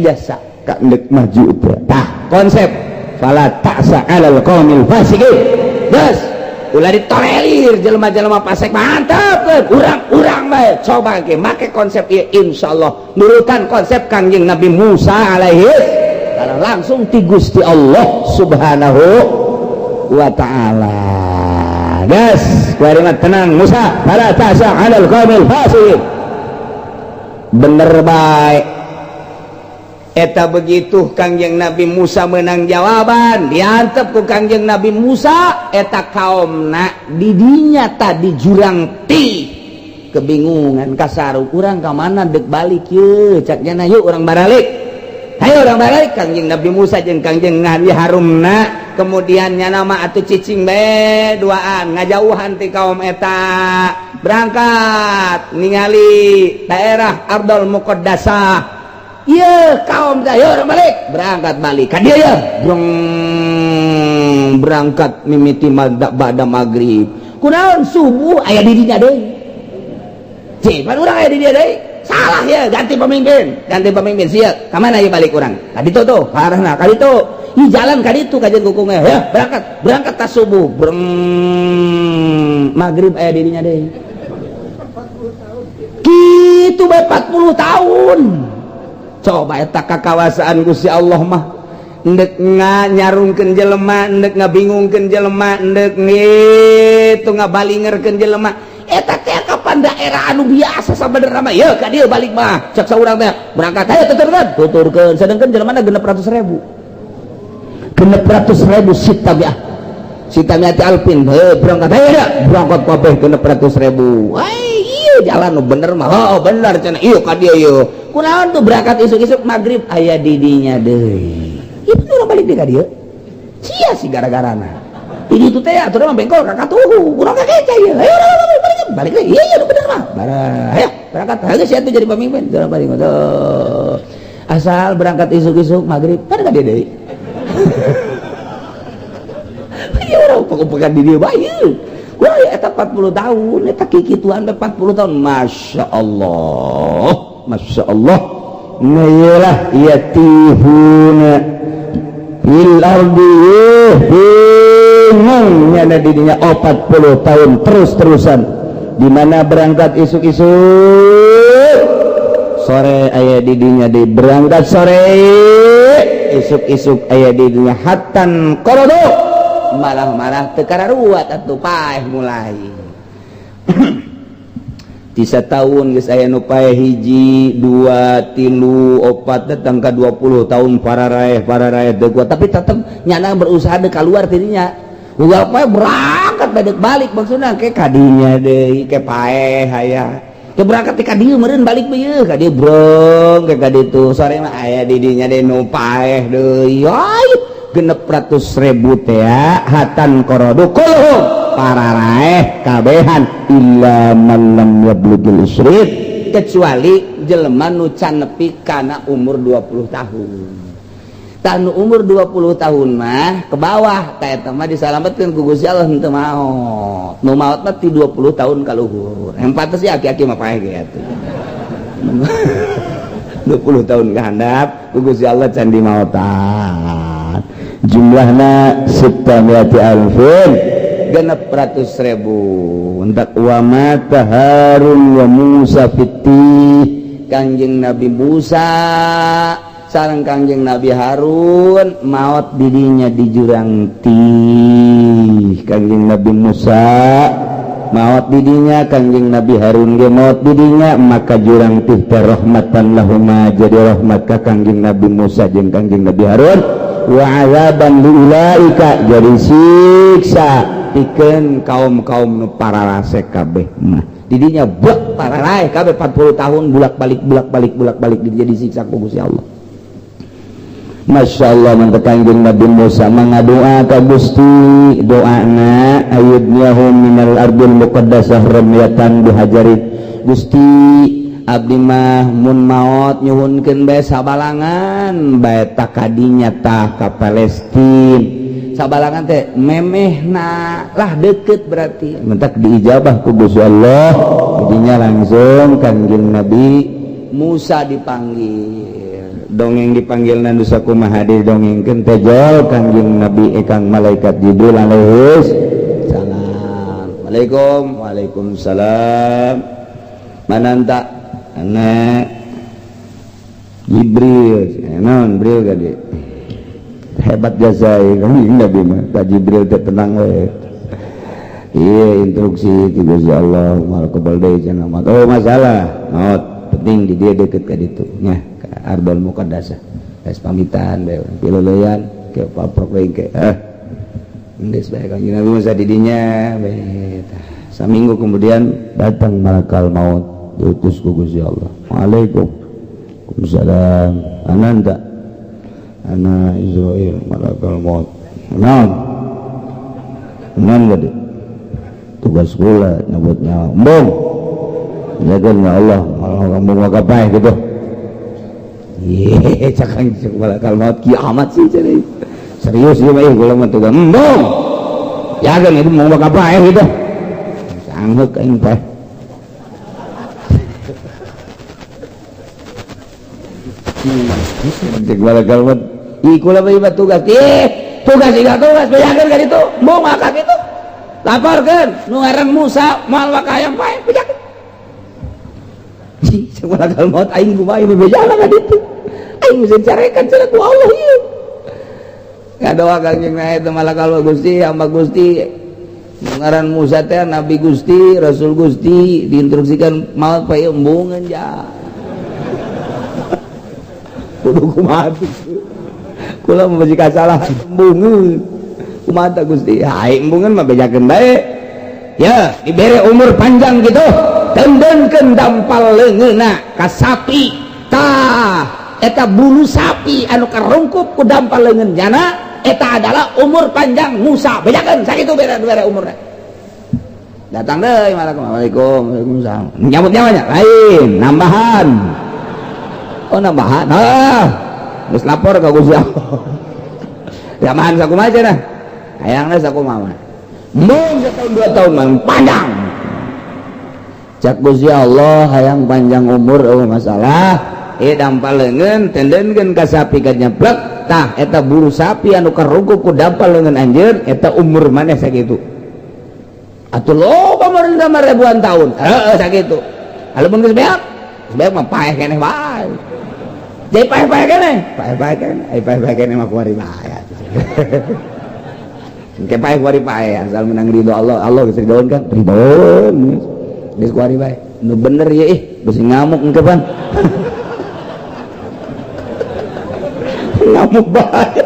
jasa ka endek maju teh tah konsep fala ta'sa 'alal qaumil fasiqin geus ulah ditolerir jelema-jelema fasik mantap urang-urang bae coba ge make konsep ieu insyaallah nurutan konsep Kangjeng Nabi Musa alaihi salam langsung ti Gusti Allah subhanahu wa ta'ala. Gas kuari mah tenang Musa fala ta'sa 'alal qaumil fasiqin bener bae eta begitu Kangjeng Nabi Musa menang jawaban diantep ku Kangjeng Nabi Musa eta kaomna didinya tadi jurang ti kebingungan kasaru urang ka mana dek balik ye cak nyana yuk urang baralik hayo urang baralik Kangjeng Nabi Musa jeung Kangjeng Nabi Harunna Kemudiannya nama atuh cicing be duaan ngajauhan ti kaum eta, berangkat ningali daerah Ardol Muqaddasah. Iya, kaum teh ayo balik, berangkat balik ka dieu ya. Breng, berangkat mimiti ba'da maghrib. Kunaon subuh aya di dinya deui? Cih, pan urang aya di dieu deui. Salah ya, ganti pemimpin, ganti pemimpin sia. Ka mana ieu balik urang? Ka ditu tuh, arahna ka ditu. Ih, jalan ka ditu kajian kukungnya. Ya, berangkat, berangkat tas subuh. Breng, maghrib aya di dinya deui. Kitu bae 40 tahun. Coba eta kakawasaan Gusti Allah mah, endek nga nyarungkeun jelema, endek ngabingungkeun jelema, endek ngitu ngabalingerkeun jelema. Eta teh kapan daerah anu biasa sabenerna mah, ye ka dieu balik mah, cek saurang teh berangkat, ayo tuturkeun, tuturkeun, sedangkan jelema 600.000, 600.000 sita biah sita miati alfin. Heuh, berangkat, ayo dah berangkat kabeh 600.000. Ai iya jalan nu bener mah, oh bener cenah, ieu ka dieu ieu. Kunaon tuh berangkat isuk-isuk maghrib aya di dinya deui? Itu urang balik deui ka dieu. Sia sih gara-garana. Ini tuh teh atuh mah bengkol ka katuhu. Urang ka keca ieu. Ayo urang balik balik deui. Iya iya bener mah. Bara, ayo berangkat. Ayo sia tuh jadi pemimpin. Jalan balik tuh. Asal berangkat isuk-isuk maghrib kan ka dieu deui. Ieu urang pokok-pokokan di dieu bae. Wah, ya eta 40 tahun, eta kikituan 40 tahun. Masya Allah. Masya Allah. Nah iyalah, yatihuna fil ardi, bingung nyana dirinya 40 tahun terus-terusan, di mana berangkat isuk-isuk sore aya didinya, di berangkat sore isuk-isuk aya didinya, hatan qorodo, malah-marah teu kararuat atuh, paeh mulai. Tisa tahun geus aya nu paeh hiji, dua, tilu, opat, datang ka 20 tahun pararaeh pararaeh teu kuat, tapi tetep nyana berusaha deuk keluar tidinya. Ugal paeh berangkat badek balik, maksudna ke kadinya deui ke paeh aya. Ke berangkat ti ka dieu meureun balik ieu ka dieu, brong ke ka ditu, sore mah aya di dinya deui nu paeh deui. Ay, 600.000 teh hatan qorodu kulluhum, pararaeh kabehan, illa man lam yablugil isrin, kecuali jelema nu can nepi kana umur 20 tahun. Tah, nu umur 20 tahun mah ke bawah tah eta mah disalametkeun ku Gusti Allah, henteu maot. Nu maot mah ti 20 tahun ka luhur. Yang pantes sih aki-aki mah paeh ge atuh. 20 tahun ke handap ku Gusti Allah can dimaotan. Jumlahna sittamiati alfin, 600.000. Entak wa mata Harun wa Musa fitti. Kangjeng Nabi Musa sareng Kangjeng Nabi Harun maot didinya di jurang Tih. Kangjeng Nabi Musa maot didinya, Kangjeng Nabi Harun ge maot didinya, maka jurang Tih teh rahmatan lahuma, jadi rahmat ka Kangjeng Nabi Musa jeung Kangjeng Nabi Harun, wa azaban liulaika, jadi siksa pikeun kaum-kaum nu pararase kabeh mah. Didinya buat pararaeh kabeh 40 tahun bulak-balik bulak-balik bulak-balik didinya disiksa ku Gusti Allah. Masya Allah, mantap. Kangjeng Nabi Musa mengadoa ka Gusti, doana ayudnyahum minal ardil muqaddasah ramyatan bihajarin. Gusti, abdi mah mun maot nyuhunkeun bae sabalangan bae takadinya tah ka Palestin. Sabalangan teh memehna lah, deket berarti. Mentak diijabah ku Gusti Allah, jadinya langsung Kangjeng Nabi Musa dipanggil. Dongeng dipanggil nu sakumaha didongengkeun teh jol Kangjeng Nabi ekang malaikat Jibril alaihi salam. Assalamualaikum. Waalaikumsalam. Mananta anak Jibril. Naon Jibril gade hebat jasa Kangjeng Nabi mah ka Jibril teh, tenang we. Iya, instruksi ti Gusti Allah mal kebal deui cenah. Oh, masalah maot penting di dia deket ka ditu nya, ka Ardol Muqaddasah. Geus pamitan bae pileuleuyan ke paprok deui ke geus bae Kangjeng Nabi Musa di dinya bae. Saminggu kemudian datang malakal maut, diutus ku Gusti Allah. Waalaikum. Waalaikumsalam. Ananda ana Israil, malakal maut. Naon? Naon gede? Tugas kula nyabut nyawa. Embung. Jaga ya Allah, malah kamu maka bae gitu. Ye, cakang cek malakal maut kiamat sih jadi. Serius ieu mah kula mah tugas. Embung. Jaga itu mau bakal bae gitu. Sanggeuk aing teh. Cek malakal maut. Ih kula mah tugas. Ih, tugas iga tugas bejakeun ka ditu. Embung maka kitu. Laporkeun nu ngaran Musa moal bakal hayang paeh bejakeun. Cek malakal maut aing kumaha ieu bejana ka ditu. Aing bisa carekan cenah ku Allah ieu. Ngadoa Kangjeng Nabi teh malakal maut Gusti, hamba Gusti. Nu ngaran Musa teh nabi Gusti, rasul Gusti, diinstruksikan maot paeh embungeun ja. Kudu kumaha kula mah bisi kasalah embungeun. Kumaha tah Gusti? Hae embungeun mah bejakeun bae. Ya, dibere umur panjang gitu. Tendenkeun dampal leungeunna ka sapi. Tah, eta bulu sapi anu karungkup ku dampal leungeun jana eta adalah umur panjang Musa. Bejakeun sakitu bere umurna. Datang deui Assalamualaikum, waalaikumsalam. Nyabut nyawanya lain, nambahan. Oh nambahan. Ah, geus lapor ka Gusti Allah. Jamahan sakumaha cenah? Hayangna sakumaha? Mun setahun 2 tahun mah panjang. Cak Gusti Allah hayang panjang umur eueuh masalah. Dampal leungeun tendenkeun ka sapi ka nyeplek. Tah eta bulu sapi anu karungkup ku dampal leungeun anjeun eta umur maneh sakitu. Atuh loba meureun mah ribuan tahun. Heeh sakitu. Lamun geus beak, geus beak mah paeh keneh wae. Jadi paeh-paeh keneh, paeh-paeh keneh, ai paeh-paeh keneh mah kuari bae atuh. Engke paeh kuari paeh asal menang ridho Allah, Allah geus ridhoan kan? Ridhoan. Geus kuari bae. Nu bener ye ih, bisi ngamuk engke pan. Ngamuk bae.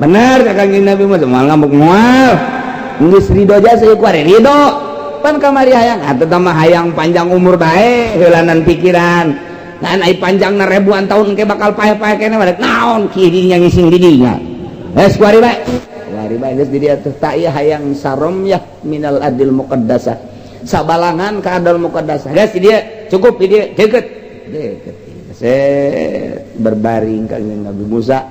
Bener ka Kangjeng Nabi mah moal ngamuk moal. Geus ridho jasa ieu kuari ridho. Pan kamari hayang atuh mah hayang panjang umur bae heulanan pikiran. Nah, ai panjangna ribuan tahun engke bakal paeh-paeh keneh balik naon kidinya ngising didinya. Geus kuari bae. Kuari bae geus di dieu teh tak ieu hayang saromyah minal adil muqaddasah. Sabalangan ka adil muqaddasah. Geus di dieu cukup di dieu deket. Deket. Set berbaring Kangjeng Nabi Musa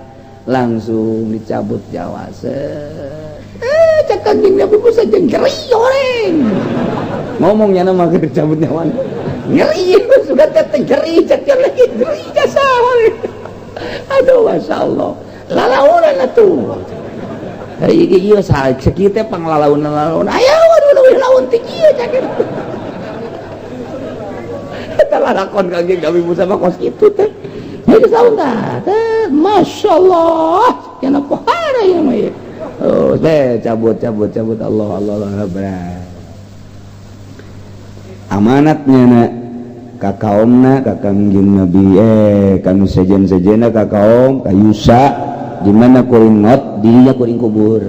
langsung dicabut nyawa. Set. Cek Kangjeng Nabi Musa jeung nyeri horeng. Ngomongnya mah keur dicabut nyawa. Ngeri sudah teh ngeri cek lagi ngeri jasa. Aduh masyaallah. Lalaunan atuh. Hari ieu ieu saha cek teh panglalaunan-lalaunan. Aya waduh leuwih laun ti kieu cek. Eta lalakon Kangjeng Nabi Musa mah kos kitu teh. Heuh saun tah. Masyaallah. Kana pohara ieu mah ieu. Oh, teh cabut cabut cabut Allah Allah Allah. Amanatnya na ka kaumna ka Kangjeng Nabi kanu sejen-sejena ka kaum ka Yusa di mana kuring maot dirinya kuring kubur.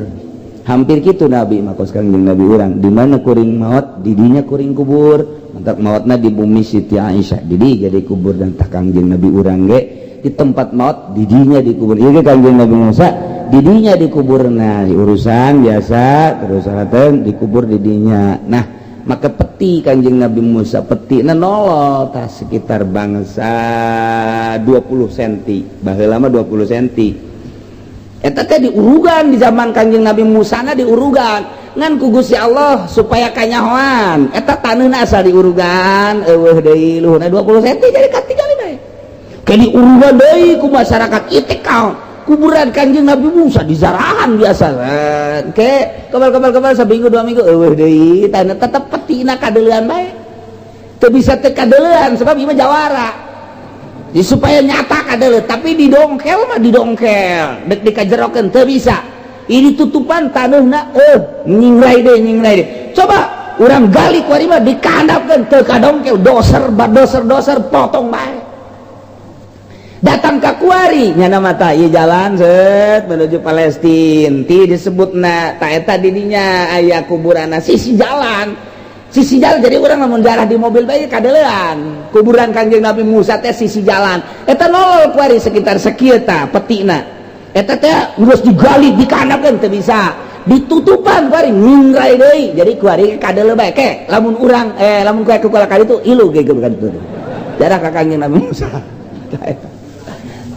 Hampir kitu Nabi mah kos Kangjeng Nabi urang di mana kuring maot didinya kuring kubur. Mantak maotna di bumi Siti Aisyah didi jadi kubur dan tah Kangjeng Nabi urang ge di tempat maot didinya dikubur. Ieu ge Kangjeng Nabi Musa didinya dikuburna di urusan biasa terus teh dikubur didinya. Nah maka peti Kangjeng Nabi Musa peti na nolol tah sekitar bangsa 20 cm baheula mah 20 cm eta teh diurugan di zaman Kangjeng Nabi Musa na diurugan ngan ku Gusti Allah supaya kanyahoan eta taneuhna asal diurugan eueuh deui luhurna 20 cm jadi katingali bae ke diurugan deui ku masyarakat itikal kuburan Kangjeng Nabi Musa di zarahan biasa ke kebal-kebal-kebal seminggu 2 minggu eueuh deui tanah tetep petina kadeulean bae teu bisa teu kadeulean sebab ieu mah jawara di supaya nyata kadeuleu tapi didongkel mah didongkel dek dikajerokeun teu bisa ini tutupan taneuhna nyingrai deui coba urang gali ku ari mah dikandapkeun teu kadongkel doser badoser-doser potong bae datang ke kuari nyana mata ieu jalan set menuju Palestina ti disebutna ta eta didinya aya kuburanna sisi jalan jadi urang lamun jarah di mobil bae kadeulean kuburan Kangjeng Nabi Musa teh sisi jalan eta nolol kuari sekitar sekieu tah petina Eta teh geus digali, dikanakeun, teu bisa ditutupan kuari, nyingrai deui. Jadi kuari kadeuleu bae ke lamun urang lamun kuari ku kali itu ilu ge kan itu darah ka Kangjeng Nabi Musa. Tah, eta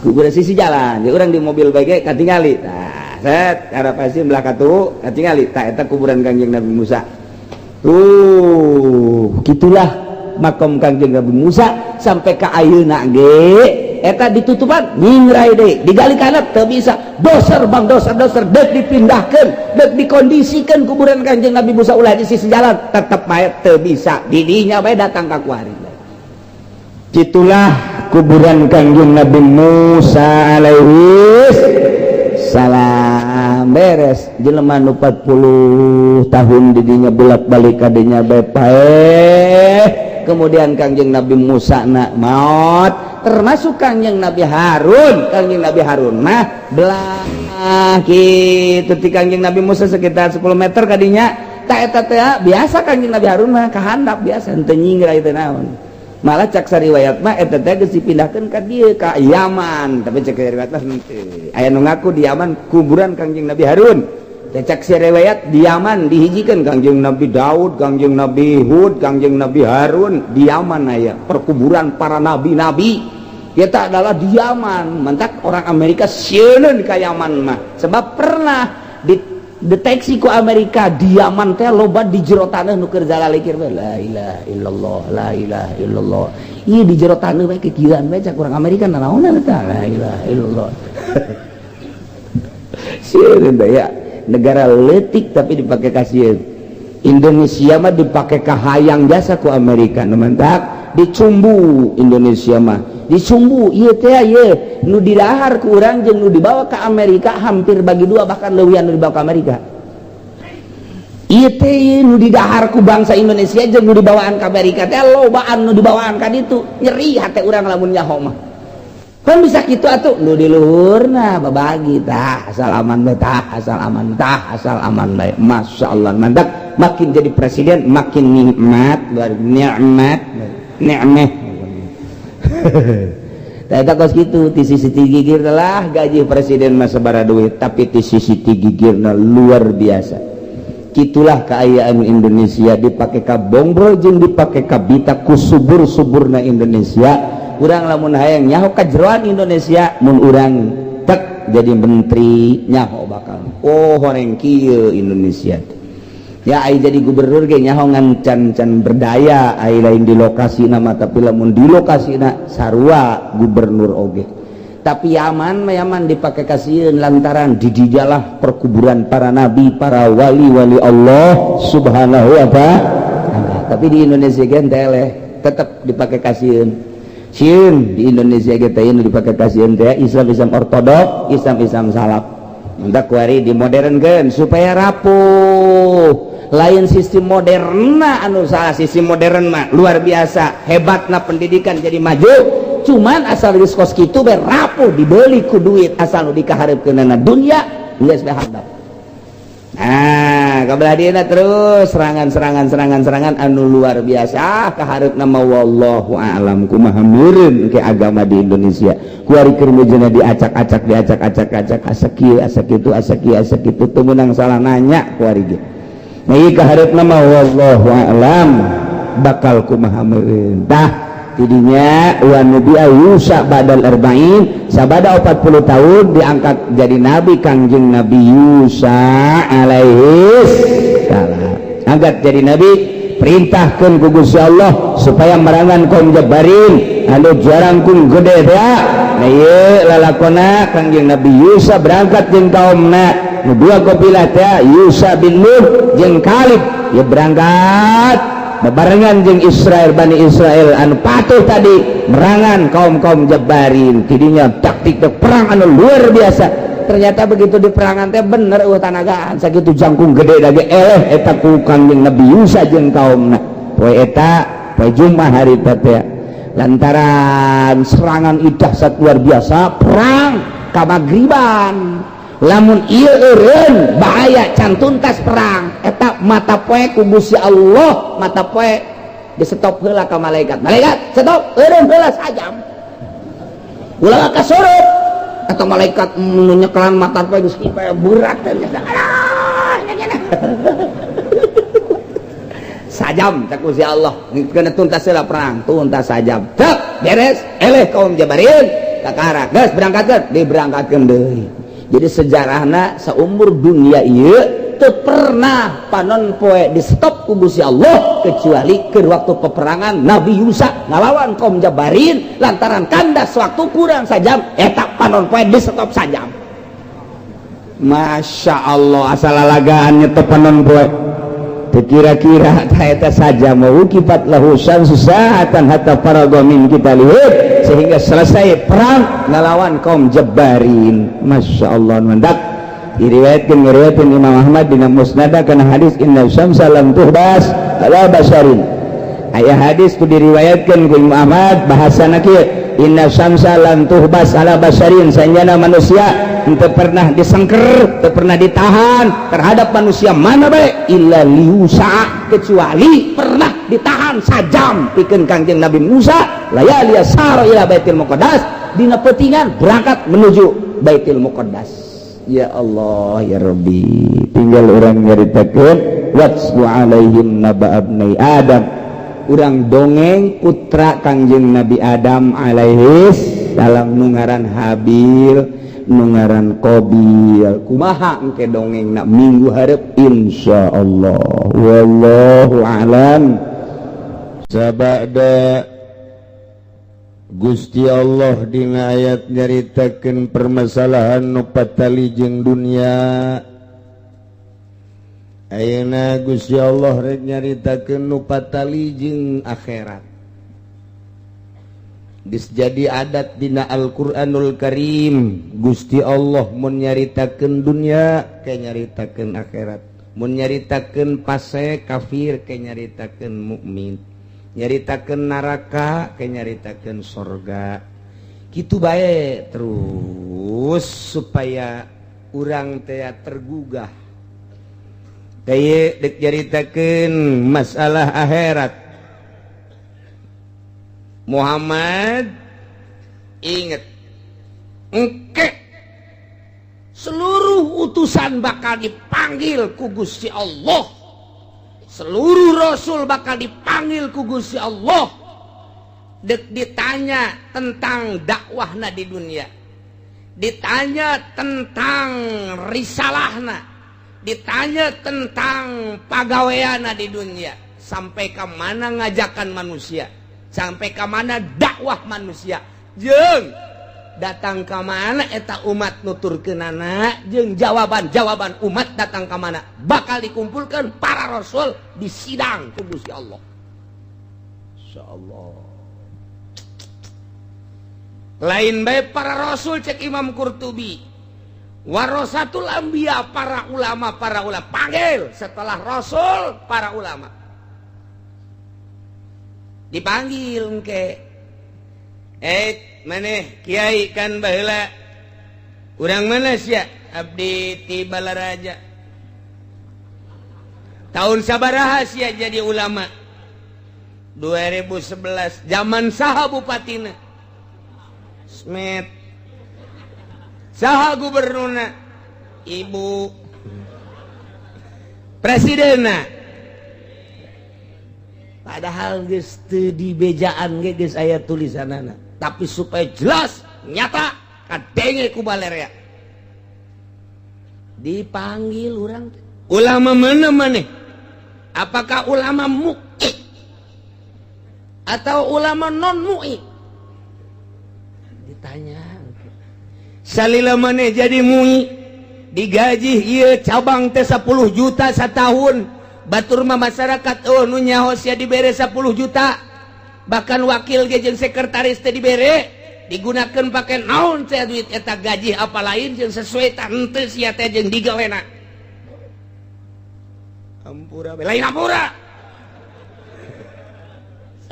kuburan sisi jalan. Jadi urang di mobil bae ge katingali. Tah, set arah pasti belah katu katingali. Tah, eta kuburan Kangjeng Nabi Musa tuh. Gitulah makom Kangjeng Nabi Musa sampai ke ayeuna ge eta ditutupan, nyingrai deui, digali kana teu bisa. Doser bang, doser, doser, dek dipindahkeun, dek dikondisikan kuburan Kanjeng Nabi Musa ulah di sisi jalan, tetep bae teu bisa. Didinya bae datang ka kuari. Itulah kuburan Kangjeng Nabi Musa alaihi salam. Beres jelema nu 40 tahun didinya bolak-balik kadinya bae paeh. Kemudian Kangjeng Nabi Musa nak maut, termasuk Kangjeng Nabi Harun. Kangjeng Nabi Harun mah belah gitu ti Kangjeng Nabi Musa sekitar 10 meter kadinya. Tak, eta teh biasa Kangjeng Nabi Harun mah kahandap biasa, henteu nyingrai teh naon. Malah cak sariwayat mah eta teh geus dipindahkeun ka dieu, ka Yaman, tapi cak riwayat mah henteu. Aya nu ngaku di Yaman kuburan Kangjeng Nabi Harun. Teh cak riwayat di Yaman dihijikeun Kangjeng Nabi Daud, Kangjeng Nabi Hud, Kangjeng Nabi Harun. Di Yaman aya perkuburan para nabi-nabi. Kita adalah di Yaman. Mantak orang Amerika sieun ka Yaman mah, sebab pernah dideteksi ku Amerika di Yaman teh loba di jero tanah nu keur zalalikir bae, la ilaha illallah, la ilaha illallah. Ieu di jero tanah bae kikieuan bae. Cak orang Amerika, nanaonan eta, la ilaha illallah? Sieun ya, negara leutik tapi dipakai kasieun. Indonesia mah dipakai kahayang jasa ku Amerika. Nu mantak dicumbu Indonesia mah, dicumbu ieu teh. Ieu nu didahar ku urang jeung nu dibawa ke Amerika hampir bagi dua, bahkan leuwihan nu dibawa ke Amerika. Ieu teh nu didahar ku bangsa Indonesia jeung nu dibawaan ke Amerika teh lobaan nu dibawaan ka ditu. Nyeri hate urang lamun nyaho mah. Kan bisa kitu atuh, nu di luhurna babagi. Tah, asal aman bae, tah, asal aman, tah, asal aman bae. Masya Allah, mantap. Makin jadi presiden makin nikmat, luar nikmat, nikmat. Eta kos kitu. Ti sisi ti gigir lah gaji presiden mah sabara duit, tapi ti sisi ti gigirna luar biasa. Gitulah keayaan Indonesia, dipakai ka bongbro jeung dipakai ka bita ku subur-suburna Indonesia. Urang lamun hayang nyaho kajeroan Indonesia, mun urang tek jadi menteri, nyaho bakal, oh, horeng kieu Indonesia ya. Ai jadi gubernur ge nyaho, ngan can can berdaya ai lain di lokasi nama. Tapi lamun di lokasi na sarua gubernur oge. Tapi Yaman mah, Yaman dipakai kasieun lantaran di dijalah perkuburan para nabi, para wali-wali Allah Subhanahu wa Ta'ala. Tapi di Indonesia gen teleh, tetap dipakai kasieun. Sieun di Indonesia kita ini dipakai kasieun teh Islam, Islam ortodok, Islam, Islam salaf. Hendak kuari dimodernkan supaya rapuh. Lain sistem modern anu salah, sistem modern mah luar biasa hebatna, pendidikan jadi maju, cuman asal geus kos kitu be rapuh, dibeli ku duit. Asal nu dikahareupkeunana dunya, geus be handap. Nah, kabelah dieuna terus serangan, serangan, serangan, serangan anu luar biasa. Kahareupna mah wallahu a'lam kumaha meureun ke agama di Indonesia. Kuari keur mujuna diacak-acak, diacak-acak, acak asa kieu, asa kitu, asa kieu, asa kitu, teu meunang salah nanya kuari ge. Nah, ieu kahareupna mah wallahu a'lam bakal kumaha meureun. Tah, tidinya wa nabi Yusa badal arba'in, sabada 40 tahun diangkat jadi nabi Kangjeng Nabi Yusa alaihi salam. Angkat jadi nabi, perintahkan ku Gusti Allah supaya merangan kaum Jabarin anu jarangkung gede teh. Nah, ieu lalakona Kangjeng Nabi Yusa berangkat jeung kaumna nu dua kabilah teh, Yusa bin Nun jeung Kalib. Ya, berangkat bebarengan jeung Israel, Bani Israel anu patuh tadi, merangan kaum-kaum Jabarin. Tidinya taktik perang anu luar biasa. Ternyata begitu di perangan teh bener eueuh tanagaan, sakitu jangkung gede dage eleh eta ku Kangjeng Nabi Yusa jeung kaumna poe eta, poe Jumat hari teh, lantaran serangan dahsyat luar biasa. Perang kamagriban, lamun ieu eureun bahaya, can tuntas perang eta mata poe ku Gusti Allah mata poe di stop heula ka malaikat. Malaikat, stop, eureun heula sajam, ulah kasurup. Atau malaikat nyekelan mata poe geus berat teh. Sajam cek Gusti Allah, kena tuntas heula perang, tuntas sajam. Cek beres, eleh kaum Jabarin kakara. Geus berangkatkeun, diberangkatkeun deui. Jadi sejarahna seumur dunia ieu teu pernah panon poe di stop ku Gusti Allah kecuali ke waktu peperangan Nabi Yusa ngalawan kaum Jabarin lantaran kandas waktu kurang sajam, eta panon poe di stop sajam. Masya Allah, asal lalagaan nyetop panon poe. Kira-kira eta saja mau kipat lahu syamsu sa'atan hatta faraga min qitalihim, sehingga selesai perang ngelawan kaum Jabarin. Masya Allah, mendak diriwayatkan, ngiriwayatkan Imam Ahmad dina Musnad kana hadis inna syamsa lam tuhbas ala basharin. Aya hadis tu diriwayatkan ku Imam Ahmad, bahasana kieu, inna syamsa lam tuhbas ala basharin, sanjana manusia henteu pernah disengker, teu pernah ditahan terhadap manusia mana bae, illa liusa, kecuali pernah ditahan sajam pikeun Kangjeng Nabi Musa layali sara ila Baitul Muqaddas, dina peutingan berangkat menuju Baitul Muqaddas. Ya Allah ya Rabbi, tinggal orang nyaritakeun watlu alaihim naba abnai Adam, urang dongeng putra Kangjeng Nabi Adam alaihis salam nu ngaran Habil, nu ngaran Qabil. Kumaha engke dongeng nak minggu hareup, insyaallah. Wallahu alam. Sabada Gusti Allah dina ayat nyaritakeun permasalahan nu patali jeung dunia, ayeuna Gusti Allah rek nyaritakeun nu patali jeung akhirat. Geus jadi adat dina Al-Qur'anul Karim, Gusti Allah mun nyaritakeun dunia ke nyaritakeun akhirat, mun nyaritakeun fasik kafir ke nyaritakeun mukmin, nyaritakeun neraka ke nyaritakeun sorga. Kitu bae terus supaya urang teh tergugah. Teh dek nyaritakeun masalah akhirat. Muhammad, inget, engke seluruh utusan bakal dipanggil ku Gusti Allah, seluruh rasul bakal dipanggil ku Gusti Allah, dek ditanya tentang dakwahna di dunia, ditanya tentang risalahna, ditanya tentang pagaweana di dunia, sampai ke mana ngajakan manusia, sampai ke mana dakwah manusia, jeung datang ke mana eta umat nuturkeunana, jeung jawaban-jawaban umat datang ke mana, bakal dikumpulkan para rasul di sidang ku Gusti Allah. Insyaallah. Lain bae para rasul, cek Imam Qurtubi, warasatul anbiya, para ulama, para ulama panggil setelah rasul, para ulama dipanggil engke. Eh, maneh kiai kan baheula, urang mana sia? Abdi ti Balaraja. Tahun sabaraha sia jadi ulama? 2011. Zaman saha bupatina? Smet. Saha gubernurna? Ibu. Presidenna? Padahal geus teu di bejaan ge geus aya tulisanana, tapi supaya jelas nyata kadenge ku balerea dipanggil urang teh. Ulama mana maneh? Apakah ulama MUI atau ulama non MUI? Ditanya. Salila maneh jadi MUI, digaji ieu cabang teh 10 juta setahun, batur mah masyarakat oh nu nyaho sia dibere 10 juta, bahkan wakil ge jeung sekretaris teh dibere, digunakan pakai naon teh duit eta gaji apa lain jeung sesuai tante sia teh jeung digawena? Ampura, lain ampura.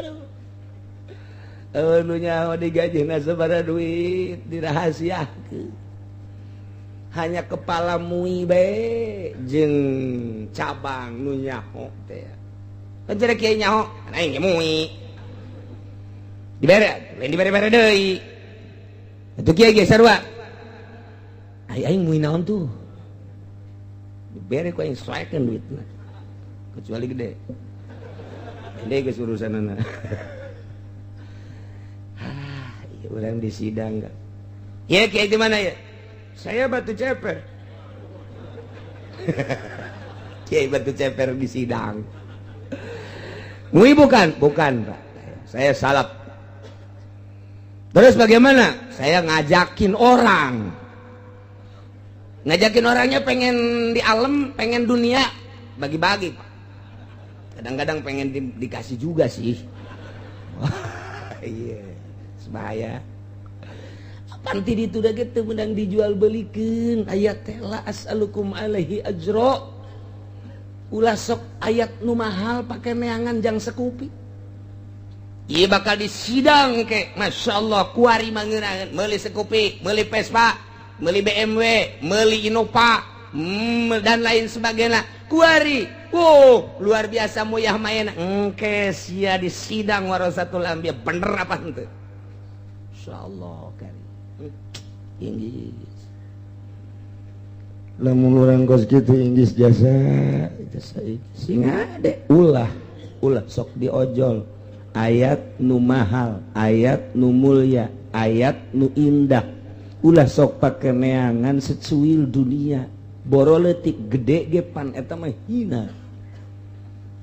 Aduh. Oh, nu nyaho digajina sabaraha duit dirahasiakeun. Hanya kepala MUI bae jeung cabang nu nyaho teh. Kan cenah kiai nyaho, aing ge MUI. Dibere, lain dibere-bere deui. Itu kiai ge sarua. Ai aing mui naon tuh? Dibere ku aing, soekeun duitna. Kecuali gede. Gede geus urusanana. Ah, iya urang di sidang enggak. Ya, kiai di mana ya? Saya Batu Ceper. Kiai Batu Ceper di sidang. Mui bukan? Bukan, Pak. Saya salaf. Terus bagaimana? Saya ngajakin orang. Ngajakin orangnya pengen di alam, pengen dunia, bagi-bagi, Pak. Kadang-kadang pengen dikasih juga sih. Wah, iya, bahaya. Apaan ti ditu da ge teu meunang dijual belikeun. Ayat teh la as'alukum alaihi ajra. Ulah sok ayat nu mahal pake neangan jang sekupi. Ieu bakal disidang ke, Masya Allah, kuari mangeunangeun meuli sekupi, meuli Vespa, meuli BMW, meuli Innova, dan lain sebagainya. Kuari, wow, luar biasa muyah main. Engke sia di sidang warasatul anbiya, bener apa henteu? Insyaallah kari. Inggris. Lamun urang kos kitu inggris jasa jasa sing ade ulah ulah sok diojol ayat nu mahal, ayat nu mulia, ayat nu indah, ulah sok pake neangan secuil dunia, boro leutik gede ge pan eta mah hina.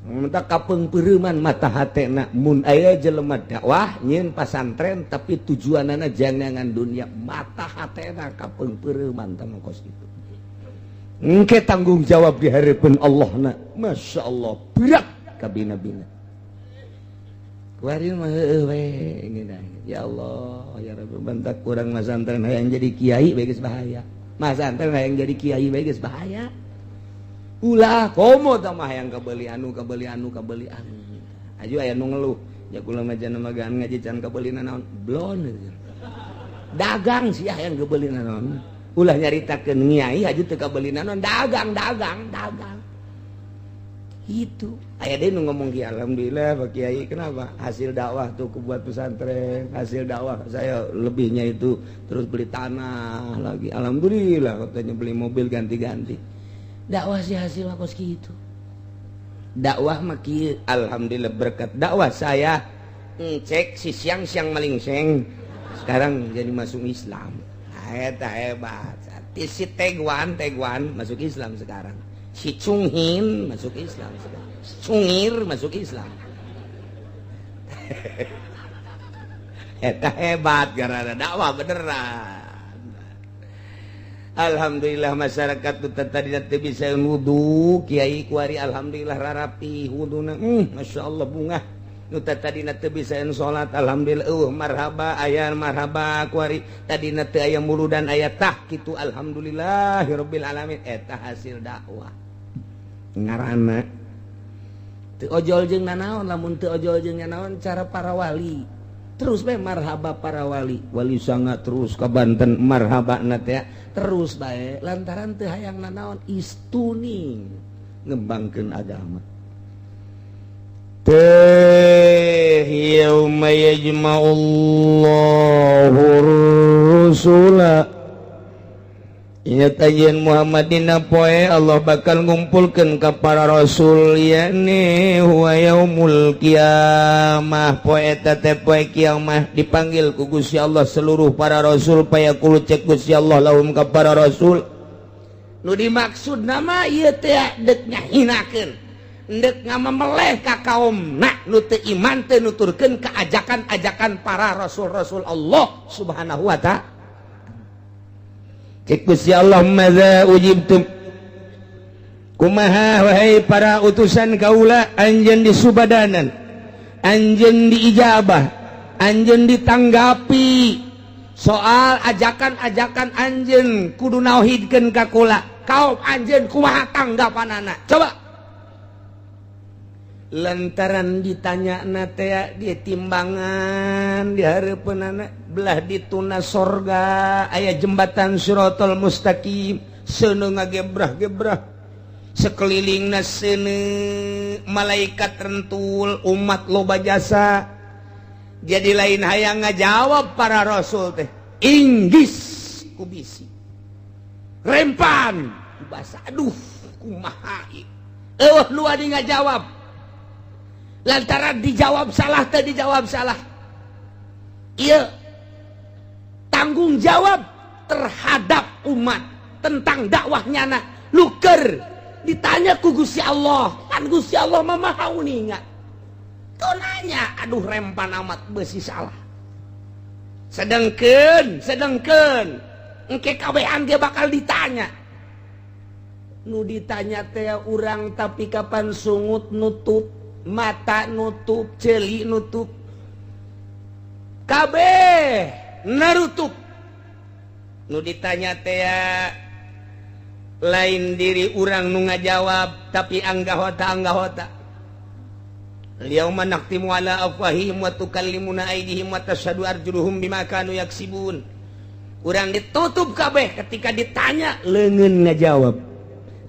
Minta kapeungpeureman mata hatena mun aya jelema dakwah nyieun pasantren tapi tujuanana jangan dunia, mata hatena kapeungpeureman tah kos kitu. Engke tanggung jawab di hadapan Allah na, Masya Allah berat kabina-bina. Kuari mah heueuh we ngeunah. Ya Allah ya Rabbi, bentak kurang masantren hayang jadi kiai bae geus bahaya. Masantren hayang jadi kiai bae geus bahaya. Ulah komo tah mah hayang kabeli anu, kabeli anu, kabeli anu. Aju aya nu ngeluh, ya kula mah cenah mah ngaji can kabeli naon. Blon dagang sih hayang kabeli naon. Ulah nyaritakeun nyai aju teu kabeli naon, dagang dagang dagang. Itu aya deui nu ngomong ki, alhamdulillah Pak Kiai, kenapa? Hasil dakwah tuh buat pesantren, hasil dakwah saya lebihnya itu terus beli tanah lagi. Alhamdulillah katanya beli mobil ganti-ganti. Dakwah sih hasil kos kitu. Dakwah mah kieu, alhamdulillah berkat dakwah saya cek si siang-siang malingseng sekarang jadi masuk Islam. Eta hebat. Si Teguan, Teguan masuk Islam sekarang. Si Cunghin masuk Islam sekarang. Cungir masuk Islam. Eta hebat gara-gara dakwah beneran. Alhamdulillah masyarakat tuh tadi teu bisa wudu, kiai kuari alhamdulillah rarapi wuduna. Masya Allah bungah. Nu tadina teu bisa salat, alhamdulillah eueuh marhaba aya marhaba kuari. Tadina teu aya muludan aya tah kitu, alhamdulillahirabbil alamin. Eta hasil dakwah. Ngaranna teu ojol jeung nanaon, lamun teu ojol jeung nanaon cara para wali. Terus bae marhaba para wali, wali sanga terus ka Banten marhaba na teh terus bae lantaran teu hayang nanaon istuni ngembangkeun agama. Teh yauma yajma'ullahu rusula. Ingat ajen Muhammad dina poe Allah bakal ngumpulkeun ka para rasul, yakni huwa yaumul qiyamah, poe eta teh poe kiamah dipanggil ku Gusti Allah seluruh para rasul, payaqulu cek Gusti Allah lahum ka para rasul. Nu dimaksud nama ieu teh dek ngahinakeun, dek ngamemeleh ka kaumna nu teu iman, teu nuturkeun ka ajakan-ajakan para rasul-rasul Allah Subhanahu wa ta'ala. Cek Gusti Allah, madza ujibtum, kumaha wahai para utusan kaula, anjeun disubadanan, anjeun diijabah, anjeun ditanggapi soal ajakan-ajakan anjeun kudu nauhidkeun ka kula, kaum anjeun kumaha tanggapanana coba? Lantaran ditanya na teh dia timbangan di hareupeunana, belah dituna sorga aya jembatan Sirotol Mustaqim, seuneu ngagebrah-gebrah, sekelilingna seuneu malaikat rentul, umat loba jasa, jadi lain hayang ngajawab para rasul teh inggis kubisi. Rempan bahasa aduh kumaha eueuh nu adi ngajawab lantaran dijawab salah teh dijawab salah. Ieu tanggung jawab terhadap umat tentang dakwah nyana luker ditanya ku Gusti Allah kan Gusti Allah mah maha uninga. Kau nanya aduh rempan amat besi salah. Sedengkeun engke kabehan dia bakal ditanya. Nu ditanya teh urang tapi kapan sungut nutup, mata nutup, ceuli nutup. Kabeh narutup. Nu ditanya teh lain diri urang nu ngajawab tapi anggahota. Yauma naqtimu ala afwahihim wa tukallimuna aydihim wa tashhadu arjuluhum bima kanu yaksibun. Urang ditutup kabeh ketika ditanya leungeun ngajawab.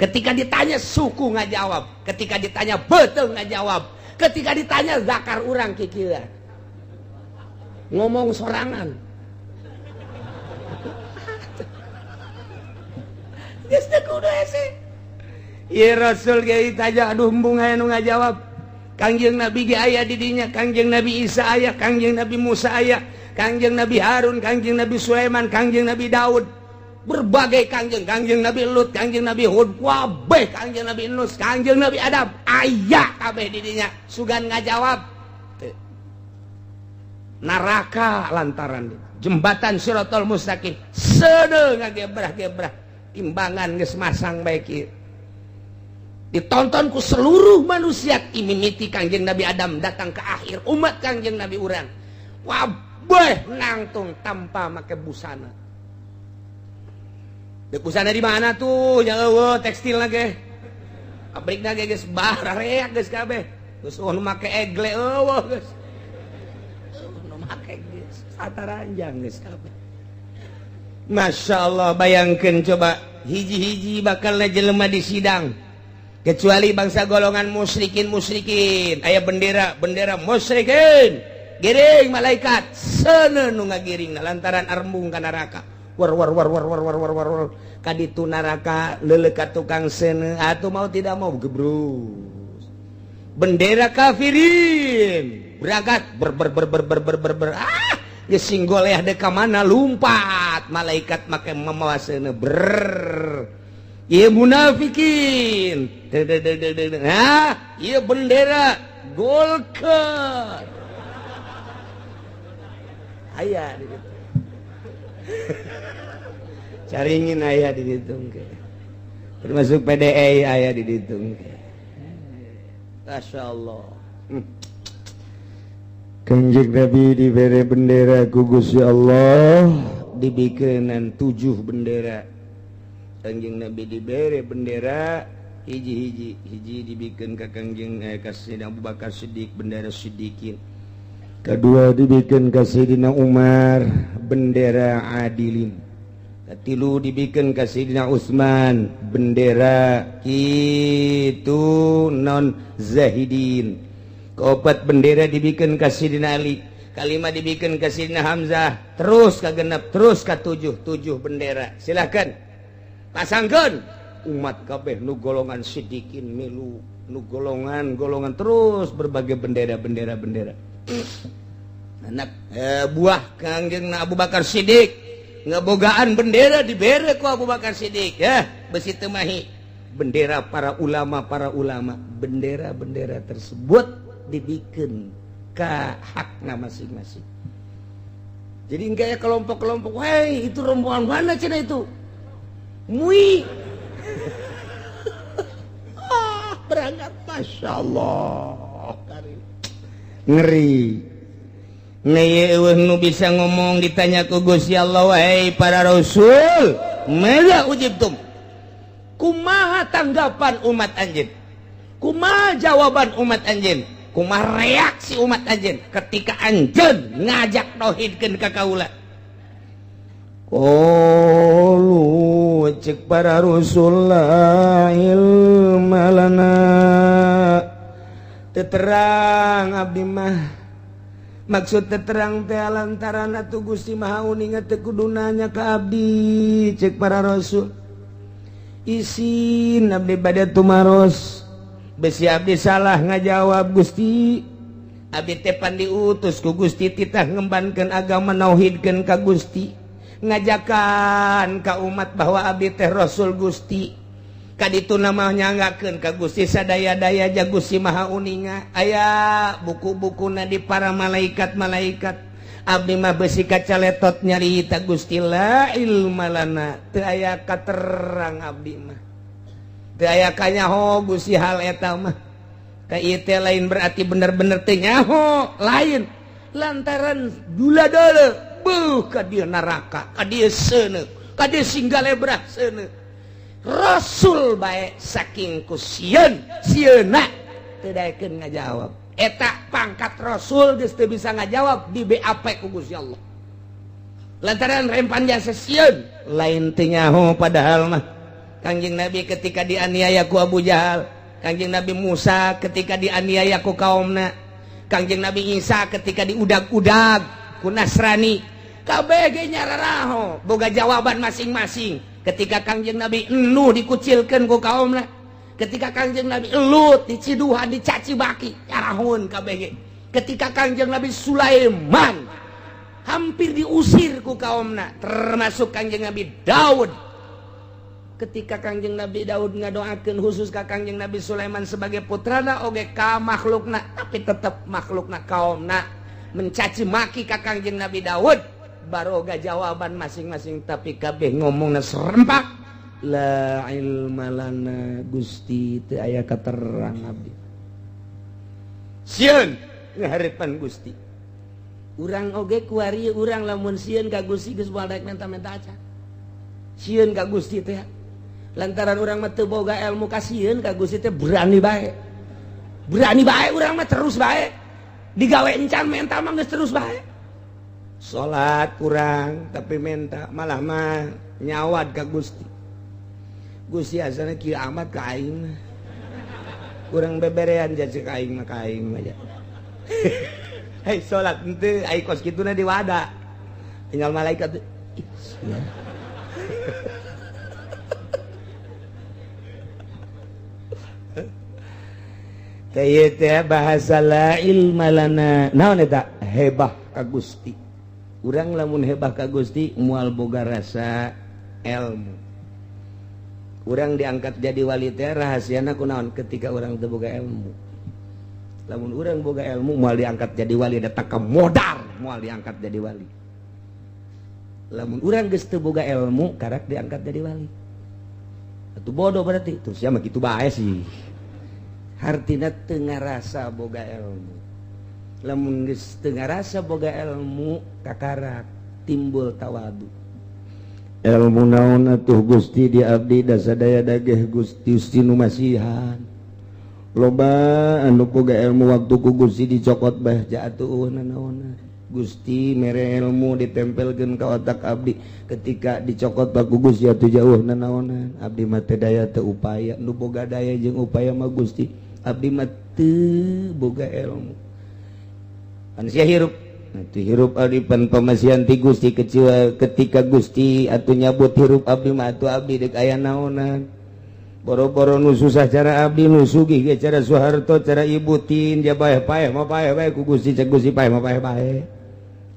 Ketika ditanya suku ngajawab, ketika ditanya beuteung ngajawab, ketika ditanya zakar urang kikieu. Ngomong sorangan. Geus teu kudu hese. Ieu Rasul ge ditanya aduh embung aya nu ngajawab. Kangjeng Nabi ge aya di dinya, Kangjeng Nabi Isa aya, Kangjeng Nabi Musa aya, Kangjeng Nabi Harun, Kangjeng Nabi Sulaiman, Kangjeng Nabi Daud, berbagai kangjeng, Kangjeng Nabi Lut, Kangjeng Nabi Hud, kabeh Kangjeng Nabi Nus, Kangjeng Nabi Adam, aya kabeh di dinya, sugan ngajawab. Neraka lantaran jembatan Siratal Mustaqim seudeuh ngagebrah-gebrah, timbangan geus masang bae kieu. Ditonton ku seluruh manusia imimiti Kangjeng Nabi Adam datang ke akhir umat Kangjeng Nabi urang. Wabeh nangtung tanpa make busana. Dek busana di mana tuh? Ya eueuh tekstil ge. Pabrikna ge geus barareak geus kabeh. Geus eueuh nu make egle eueuh geus. Nu make geus sataranjang geus kabeh. Masya Allah, bayangkeun coba hiji-hiji bakal jelema di sidang. Kecuali bangsa golongan musyrikin aya bendera musyrikin giring malaikat seuneu nu ngagiring lantaran arembung ka neraka war war war war war war war war war kaditu neraka leuleuk ka tukang seuneu atuh mau tidak mau gebrus bendera kafirin berangkat ber ber ber ber ber ber ber, ber. Ah geus singgoleh deuk ka mana lumpat malaikat make mamawa seuneu ber. Ieu munafikin. Nah, ieu bendera Golkar. Aya di ditu. Caringin aya di ditu. Termasuk PDI aya di ditu. Masya Allah. Kanjeng Nabi dibere bendera ku Gusti Allah, dibikenan 7 bendera. Kangjeng Nabi dibere bendera hiji-hiji, hiji dibikin ka Kangjeng ka Sayyidina Abu Bakar Siddiq bendera Siddiqin. Kedua dibikin ka Sayyidina Umar bendera Adilin. Katilu dibikin ka Sayyidina Utsman bendera kitu non Zahidin. Keopat bendera dibikin ka Sayyidina Ali. Kalima dibikin ka Sayyidina Hamzah. Terus ka genep, terus ka tujuh, tujuh bendera. Silakan pasangkeun umat kabeh nu golongan Siddiqin milu nu golongan terus berbagai bendera. Anak buah Kangjeng Abu Bakar Siddiq ngebogaan bendera dibere ku Abu Bakar Siddiq ya besi teu mahi bendera para ulama bendera-bendera tersebut dibikin ka hakna masing-masing. Jadi enggak ya kelompok-kelompok, "Hei, itu rombongan mana cenah itu?" Mui. Ah, berangkat Masya Allah. Ngeri. Eueuh nu bisa ngomong ditanya ku Gusti Allah, "Wahai para rasul, madza ujibtum?" Kumaha tanggapan umat anjeun? Kumaha jawaban umat anjeun? Kumaha reaksi umat anjeun ketika anjeun ngajak tauhidkeun ka kaula? Qalu cek para rasul la ilma lana. Teterang abdi mah. Maksud teterang teh lantaran atuh Gusti Maha Uninga teu kudu nanya ka abdi cek para rasul. Isin abdi bade tumaros besi abdi salah ngajawab Gusti. Abdi teh pan diutus ku Gusti titah ngembankeun agama nauhidkeun ka Gusti, ngajakan ka umat bahwa abdi teh rasul Gusti. Kaditu nama nyanggakeun ka Gusti sadaya-daya ja Gusti Maha Uninga. Aya buku-bukuna di para malaikat-malaikat. Abdi mah besi kacaletot nyarita Gusti la ilma lana, teu aya katerang abdi mah. Teu aya kanyaho Gusti hal eta mah. Ka ieu teh lain berarti bener-bener teu nyaho, lain. Lantaran dula dole beuh ka dieu neraka, ka dieu seuneu, ka dieu singgalebrah seuneu. Rasul bae saking ku sieun, sieuna teu daekeun ngajawab. Eta pangkat Rasul geus teu bisa ngajawab di BAP ku Gusti Allah. Lantaran rempan jasa sieun, lain teu nyaho padahal mah. Kangjeng Nabi ketika dianiaya ku Abu Jahal, Kangjeng Nabi Musa ketika dianiaya ku kaumna, Kangjeng Nabi Isa ketika diudag-udag ku Nasrani, kabeh ge nyararaho boga jawaban masing-masing. Ketika Kangjeng Nabi Nuh dikucilkeun ku kaumna, ketika Kangjeng Nabi Lut diciduhan dicaci maki nyarahun kabeh. Ketika Kangjeng Nabi Sulaiman hampir diusir ku kaumna, termasuk Kangjeng Nabi Daud. Ketika Kangjeng Nabi Daud ngadoakeun khusus ka Kangjeng Nabi Sulaiman sebagai putrana oge ka makhlukna, tapi tetep makhlukna kaumna mencaci maki ka Kangjeng Nabi Daud, baroga jawaban masing-masing tapi kabeh ngomongna serempak la ilma lana Gusti teu aya katerang abdi. Sieun ngaharepan Gusti. Urang oge kuari urang lamun sieun ka Gusti geus moal daek menta-menta acan. Sieun ka Gusti teh lantaran urang mah teu boga ilmu kasieun ka Gusti teh berani bae. Berani bae urang mah terus bae. Digawe encan menta mah geus terus bae. Salat kurang tapi menta malah mah nyawad ka Gusti. Gusti asana kieu amat ka aing mah. Urang beberean ja ka aing mah ka aing mah ja. Hei salat henteu ai kos kituna diwada. Tinggal malaikat ih sia. Teh ieu teh bahasa la ilma lana. Naon eta? Hebah ka Gusti. Urang lamun hebah ka Gusti moal boga rasa ilmu. Urang diangkat jadi wali teh rahasiana kunaon ketika urang teu boga ilmu. Lamun urang boga ilmu moal diangkat jadi wali datang ka modar moal diangkat jadi wali. Lamun urang geus teu boga ilmu karak diangkat jadi wali. Atuh bodoh berarti. Terus ya mah kitu bae sih. Hartina teu ngarasa boga ilmu. Lamun geus teu ngarasa boga ilmu kakarak timbul tawadu. Ilmu naon atuh Gusti di abdi da sadaya dageh Gusti Gusti nu masihan. Loba anu boga ilmu waktu ku Gusti dicokot bah jatuh nanaonan. Gusti mere ilmu ditempelkeun ka otak abdi ketika dicokot bah ku Gusti atuh jauh nanaonan. Abdi mah teu daya teu upaya, nu boga daya jeung upaya mah Gusti. Abdi mah teu boga ilmu. Pan sia hirup. Atuh hirup abdi pan pamasihan ti Gusti kecewa ketika Gusti atuh nyabut hirup abdi mah atuh abdi deuk aya naonan. Boro-boro nu susah cara abdi nu sugih ge cara Soeharto cara Ibu Tin ja paeh paeh mah paeh bae ku Gusti cek Gusti paeh mah paeh bae.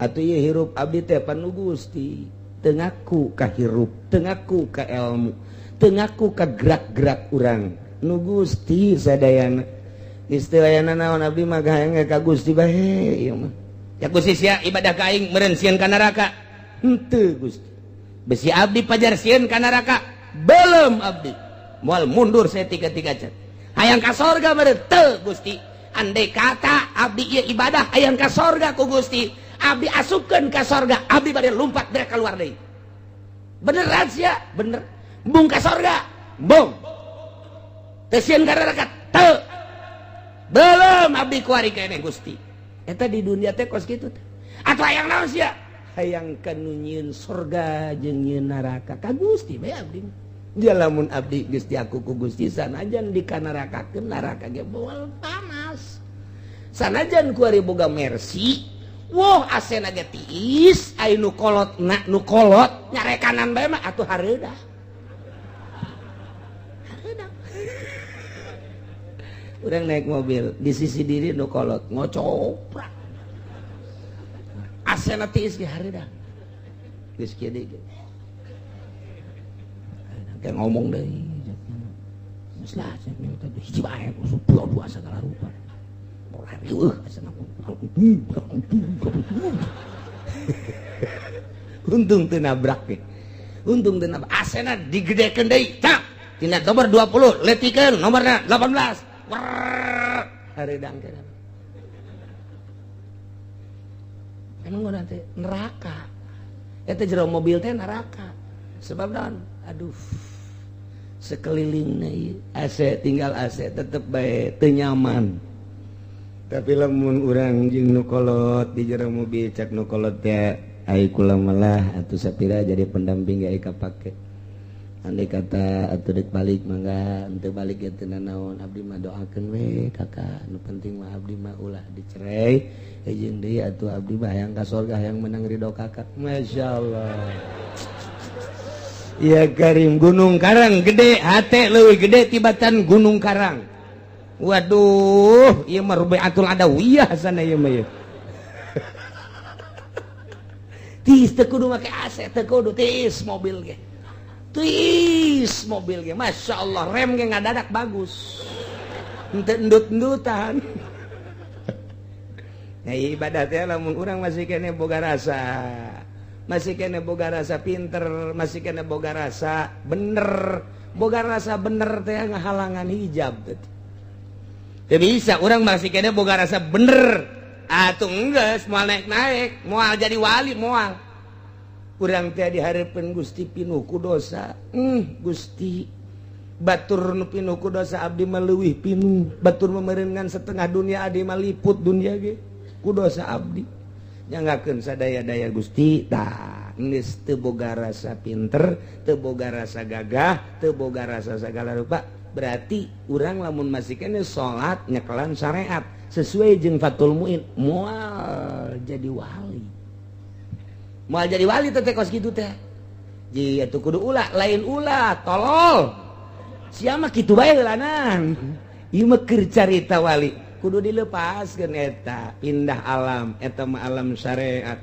Atuh ieu hirup abdi teh pan nu Gusti. Teu ngaku ka hirup, teu ngaku ka ilmu, teu ngaku ka gerak-gerak urang. Nu Gusti sadayana. Istilahna naon abdi mah hayang ka Gusti bae ieu mah. Ya Gusti sia ibadah ka aing meureun sieun ka neraka. Henteu Gusti. Besi abdi pajar sieun ka neraka. Belum abdi. Moal mundur saya tiga-tiga can. Hayang ka sorga meureun teu Gusti. Andai kata abdi ieu ibadah hayang ka sorga ku Gusti, abdi asupkeun ka sorga, abdi bade lumpat direk keluar deui. Beneran sia? Bener. Bung ka sorga? Bung. Teu sieun ka neraka? Teu. Belum abdi kuari keneh Gusti. Eta di dunia teh kos kitu teh. Atuh hayang naon sia? Hayang ka nu nyieun sorga jeung nyieun neraka ka Gusti bae abdi. Dia lamun abdi geus diaku ku Gusti sanajan dikanarakakeun neraka ge moal panas. Sanajan kuari boga mercy, woh asena ge tiis, ai nu kolot na nu kolot nyarekanan bae mah atuh hareudah. Urang naik mobil di sisi diri nu kolot ngocoprak. Asena tiis ge hareudang. Geus kieu deui. Kayak ngomong deui. Geus lah hiji bae dua segala rupa. Riweuh asana. Untung teu nabrak ge. Untung teu nabrak. Asena digedekeun deui. Cak. Tina nomor 20 letikeun nomorna 18. Hareudang teh. Emang urang teh neraka. Eta jero mobil teh neraka. Sebab naon? Aduh. Sekelilingna ieu AC tinggal AC tetep bae teu nyaman. Tapi lamun urang jeung nu kolot di jero mobil cak nu kolot teh ai kula malah atuh sapira jadi pendamping ge kapake. Andai kata atuh dek balik mangga henteu balik ge teu nanaon abdi mah doakeun we kakak nu penting mah abdi mah ulah dicerai jeung deui atuh abdi mah hayang ka sorga hayang menang ridho kakak. Masyaallah. Ya Karim Gunung Karang gede hate leuwih gede tibatan Gunung Karang. Waduh, ieu mah Rubiatul Adawiyah sana ieu mah ieu. Tiis teu kudu make AC teu kudu tiis mobil ge. Tiis mobil ge, Masya Allah rem ge ngadadak bagus. Henteu endut-endutan. Nah, ibadah teh lamun urang masih keneh boga rasa. Masih keneh boga rasa pinter, masih keneh boga rasa bener. Boga rasa bener teh ngahalangan hijab teh. Teu bisa urang masih keneh boga rasa bener. Atuh geus moal naik-naik, moal jadi wali moal. Urang teh dihareupeun Gusti pinuh ku dosa. Gusti batur nu pinuh ku dosa abdi mah leuwih pinuh. Batur memereungan setengah dunia abdi mah liput dunia ge ku dosa abdi. Nyanggakeun sadaya-daya Gusti tah geus teu boga rasa pinter, teu boga rasa gagah, teu boga rasa sagala rupa. Berarti urang lamun masih keneh salat nyekelan syariat sesuai jeung Fathul Muin moal jadi wali. Moal jadi wali teh kos kitu teh. Ji atuh kudu ulah, lain ulah, tolol. Sia mah kitu bae heulanan. Ieu mah keur carita wali. Kudu dilepaskeun eta, pindah alam, eta mah alam syariat.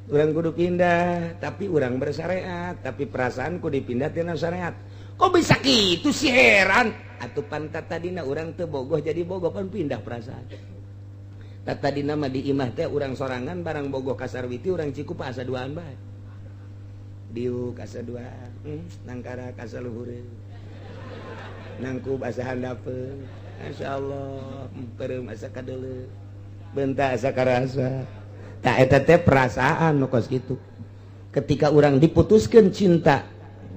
Urang kudu pindah, tapi urang bersyariat, tapi perasaan kudu dipindah tina syariat. Kok bisa kitu sih heran? Atuh pantat tadina urang teu bogoh jadi bogoh pan pindah perasaan. Tadina mah di imah teh urang sorangan barang bogoh kasarwiti urang cikup asa duaan bae. Diuk asa duaan, nangkara asa luhureun. Nangkub asa handapeun. Masyaallah, peureum asa kadeuleu. Beunta asa karasa. Tah eta teh perasaan nu kos kitu. Ketika urang diputuskeun cinta,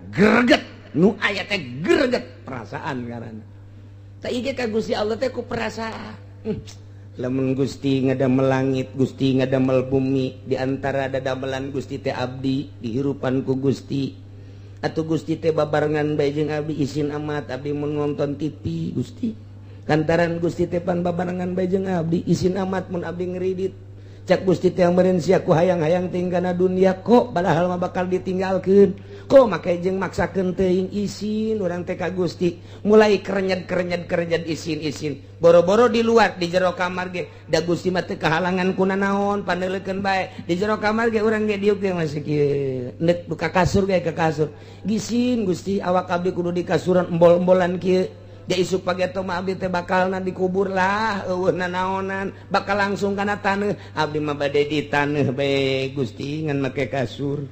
greget nu aya teh greget perasaan ngaranna. Tah ieu ka Gusti Allah teh ku perasaan. Lamun Gusti ngadamel langit, Gusti ngadamel bumi, di antara dadamelan Gusti teh abdi dihirupan ku Gusti. Atuh Gusti teh babarengan bae jeung abdi isin amat abdi mun nonton TV Gusti. Lantaran Gusti teh pan babarengan bae jeung abdi isin amat mun abdi ngeridit. Cak Gusti teh meureun sia ku hayang-hayang tinggalna dunia kok padahal mah bakal ditinggalkeun. Kok make jeung maksakeun teuing isin urang teh ka Gusti. Mulai kerenyet-kerenyet isin-isin. Boro-boro di luar di jero kamar ge da Gusti mah teu kahalangan kuna naon paneulekeun bae. Di jero kamar ge urang ge diuk ge masih kieu. Neuk ka kasur ge ka kasur. Gisin Gusti awak abdi kudu di kasuran embol-embolan kieu. Dia isuk pageto mah abdi teh bakalna dikubur lah eueuh nanaonan bakal langsung kana taneuh abdi mah bade di taneuh bae Gusti ngan make kasur.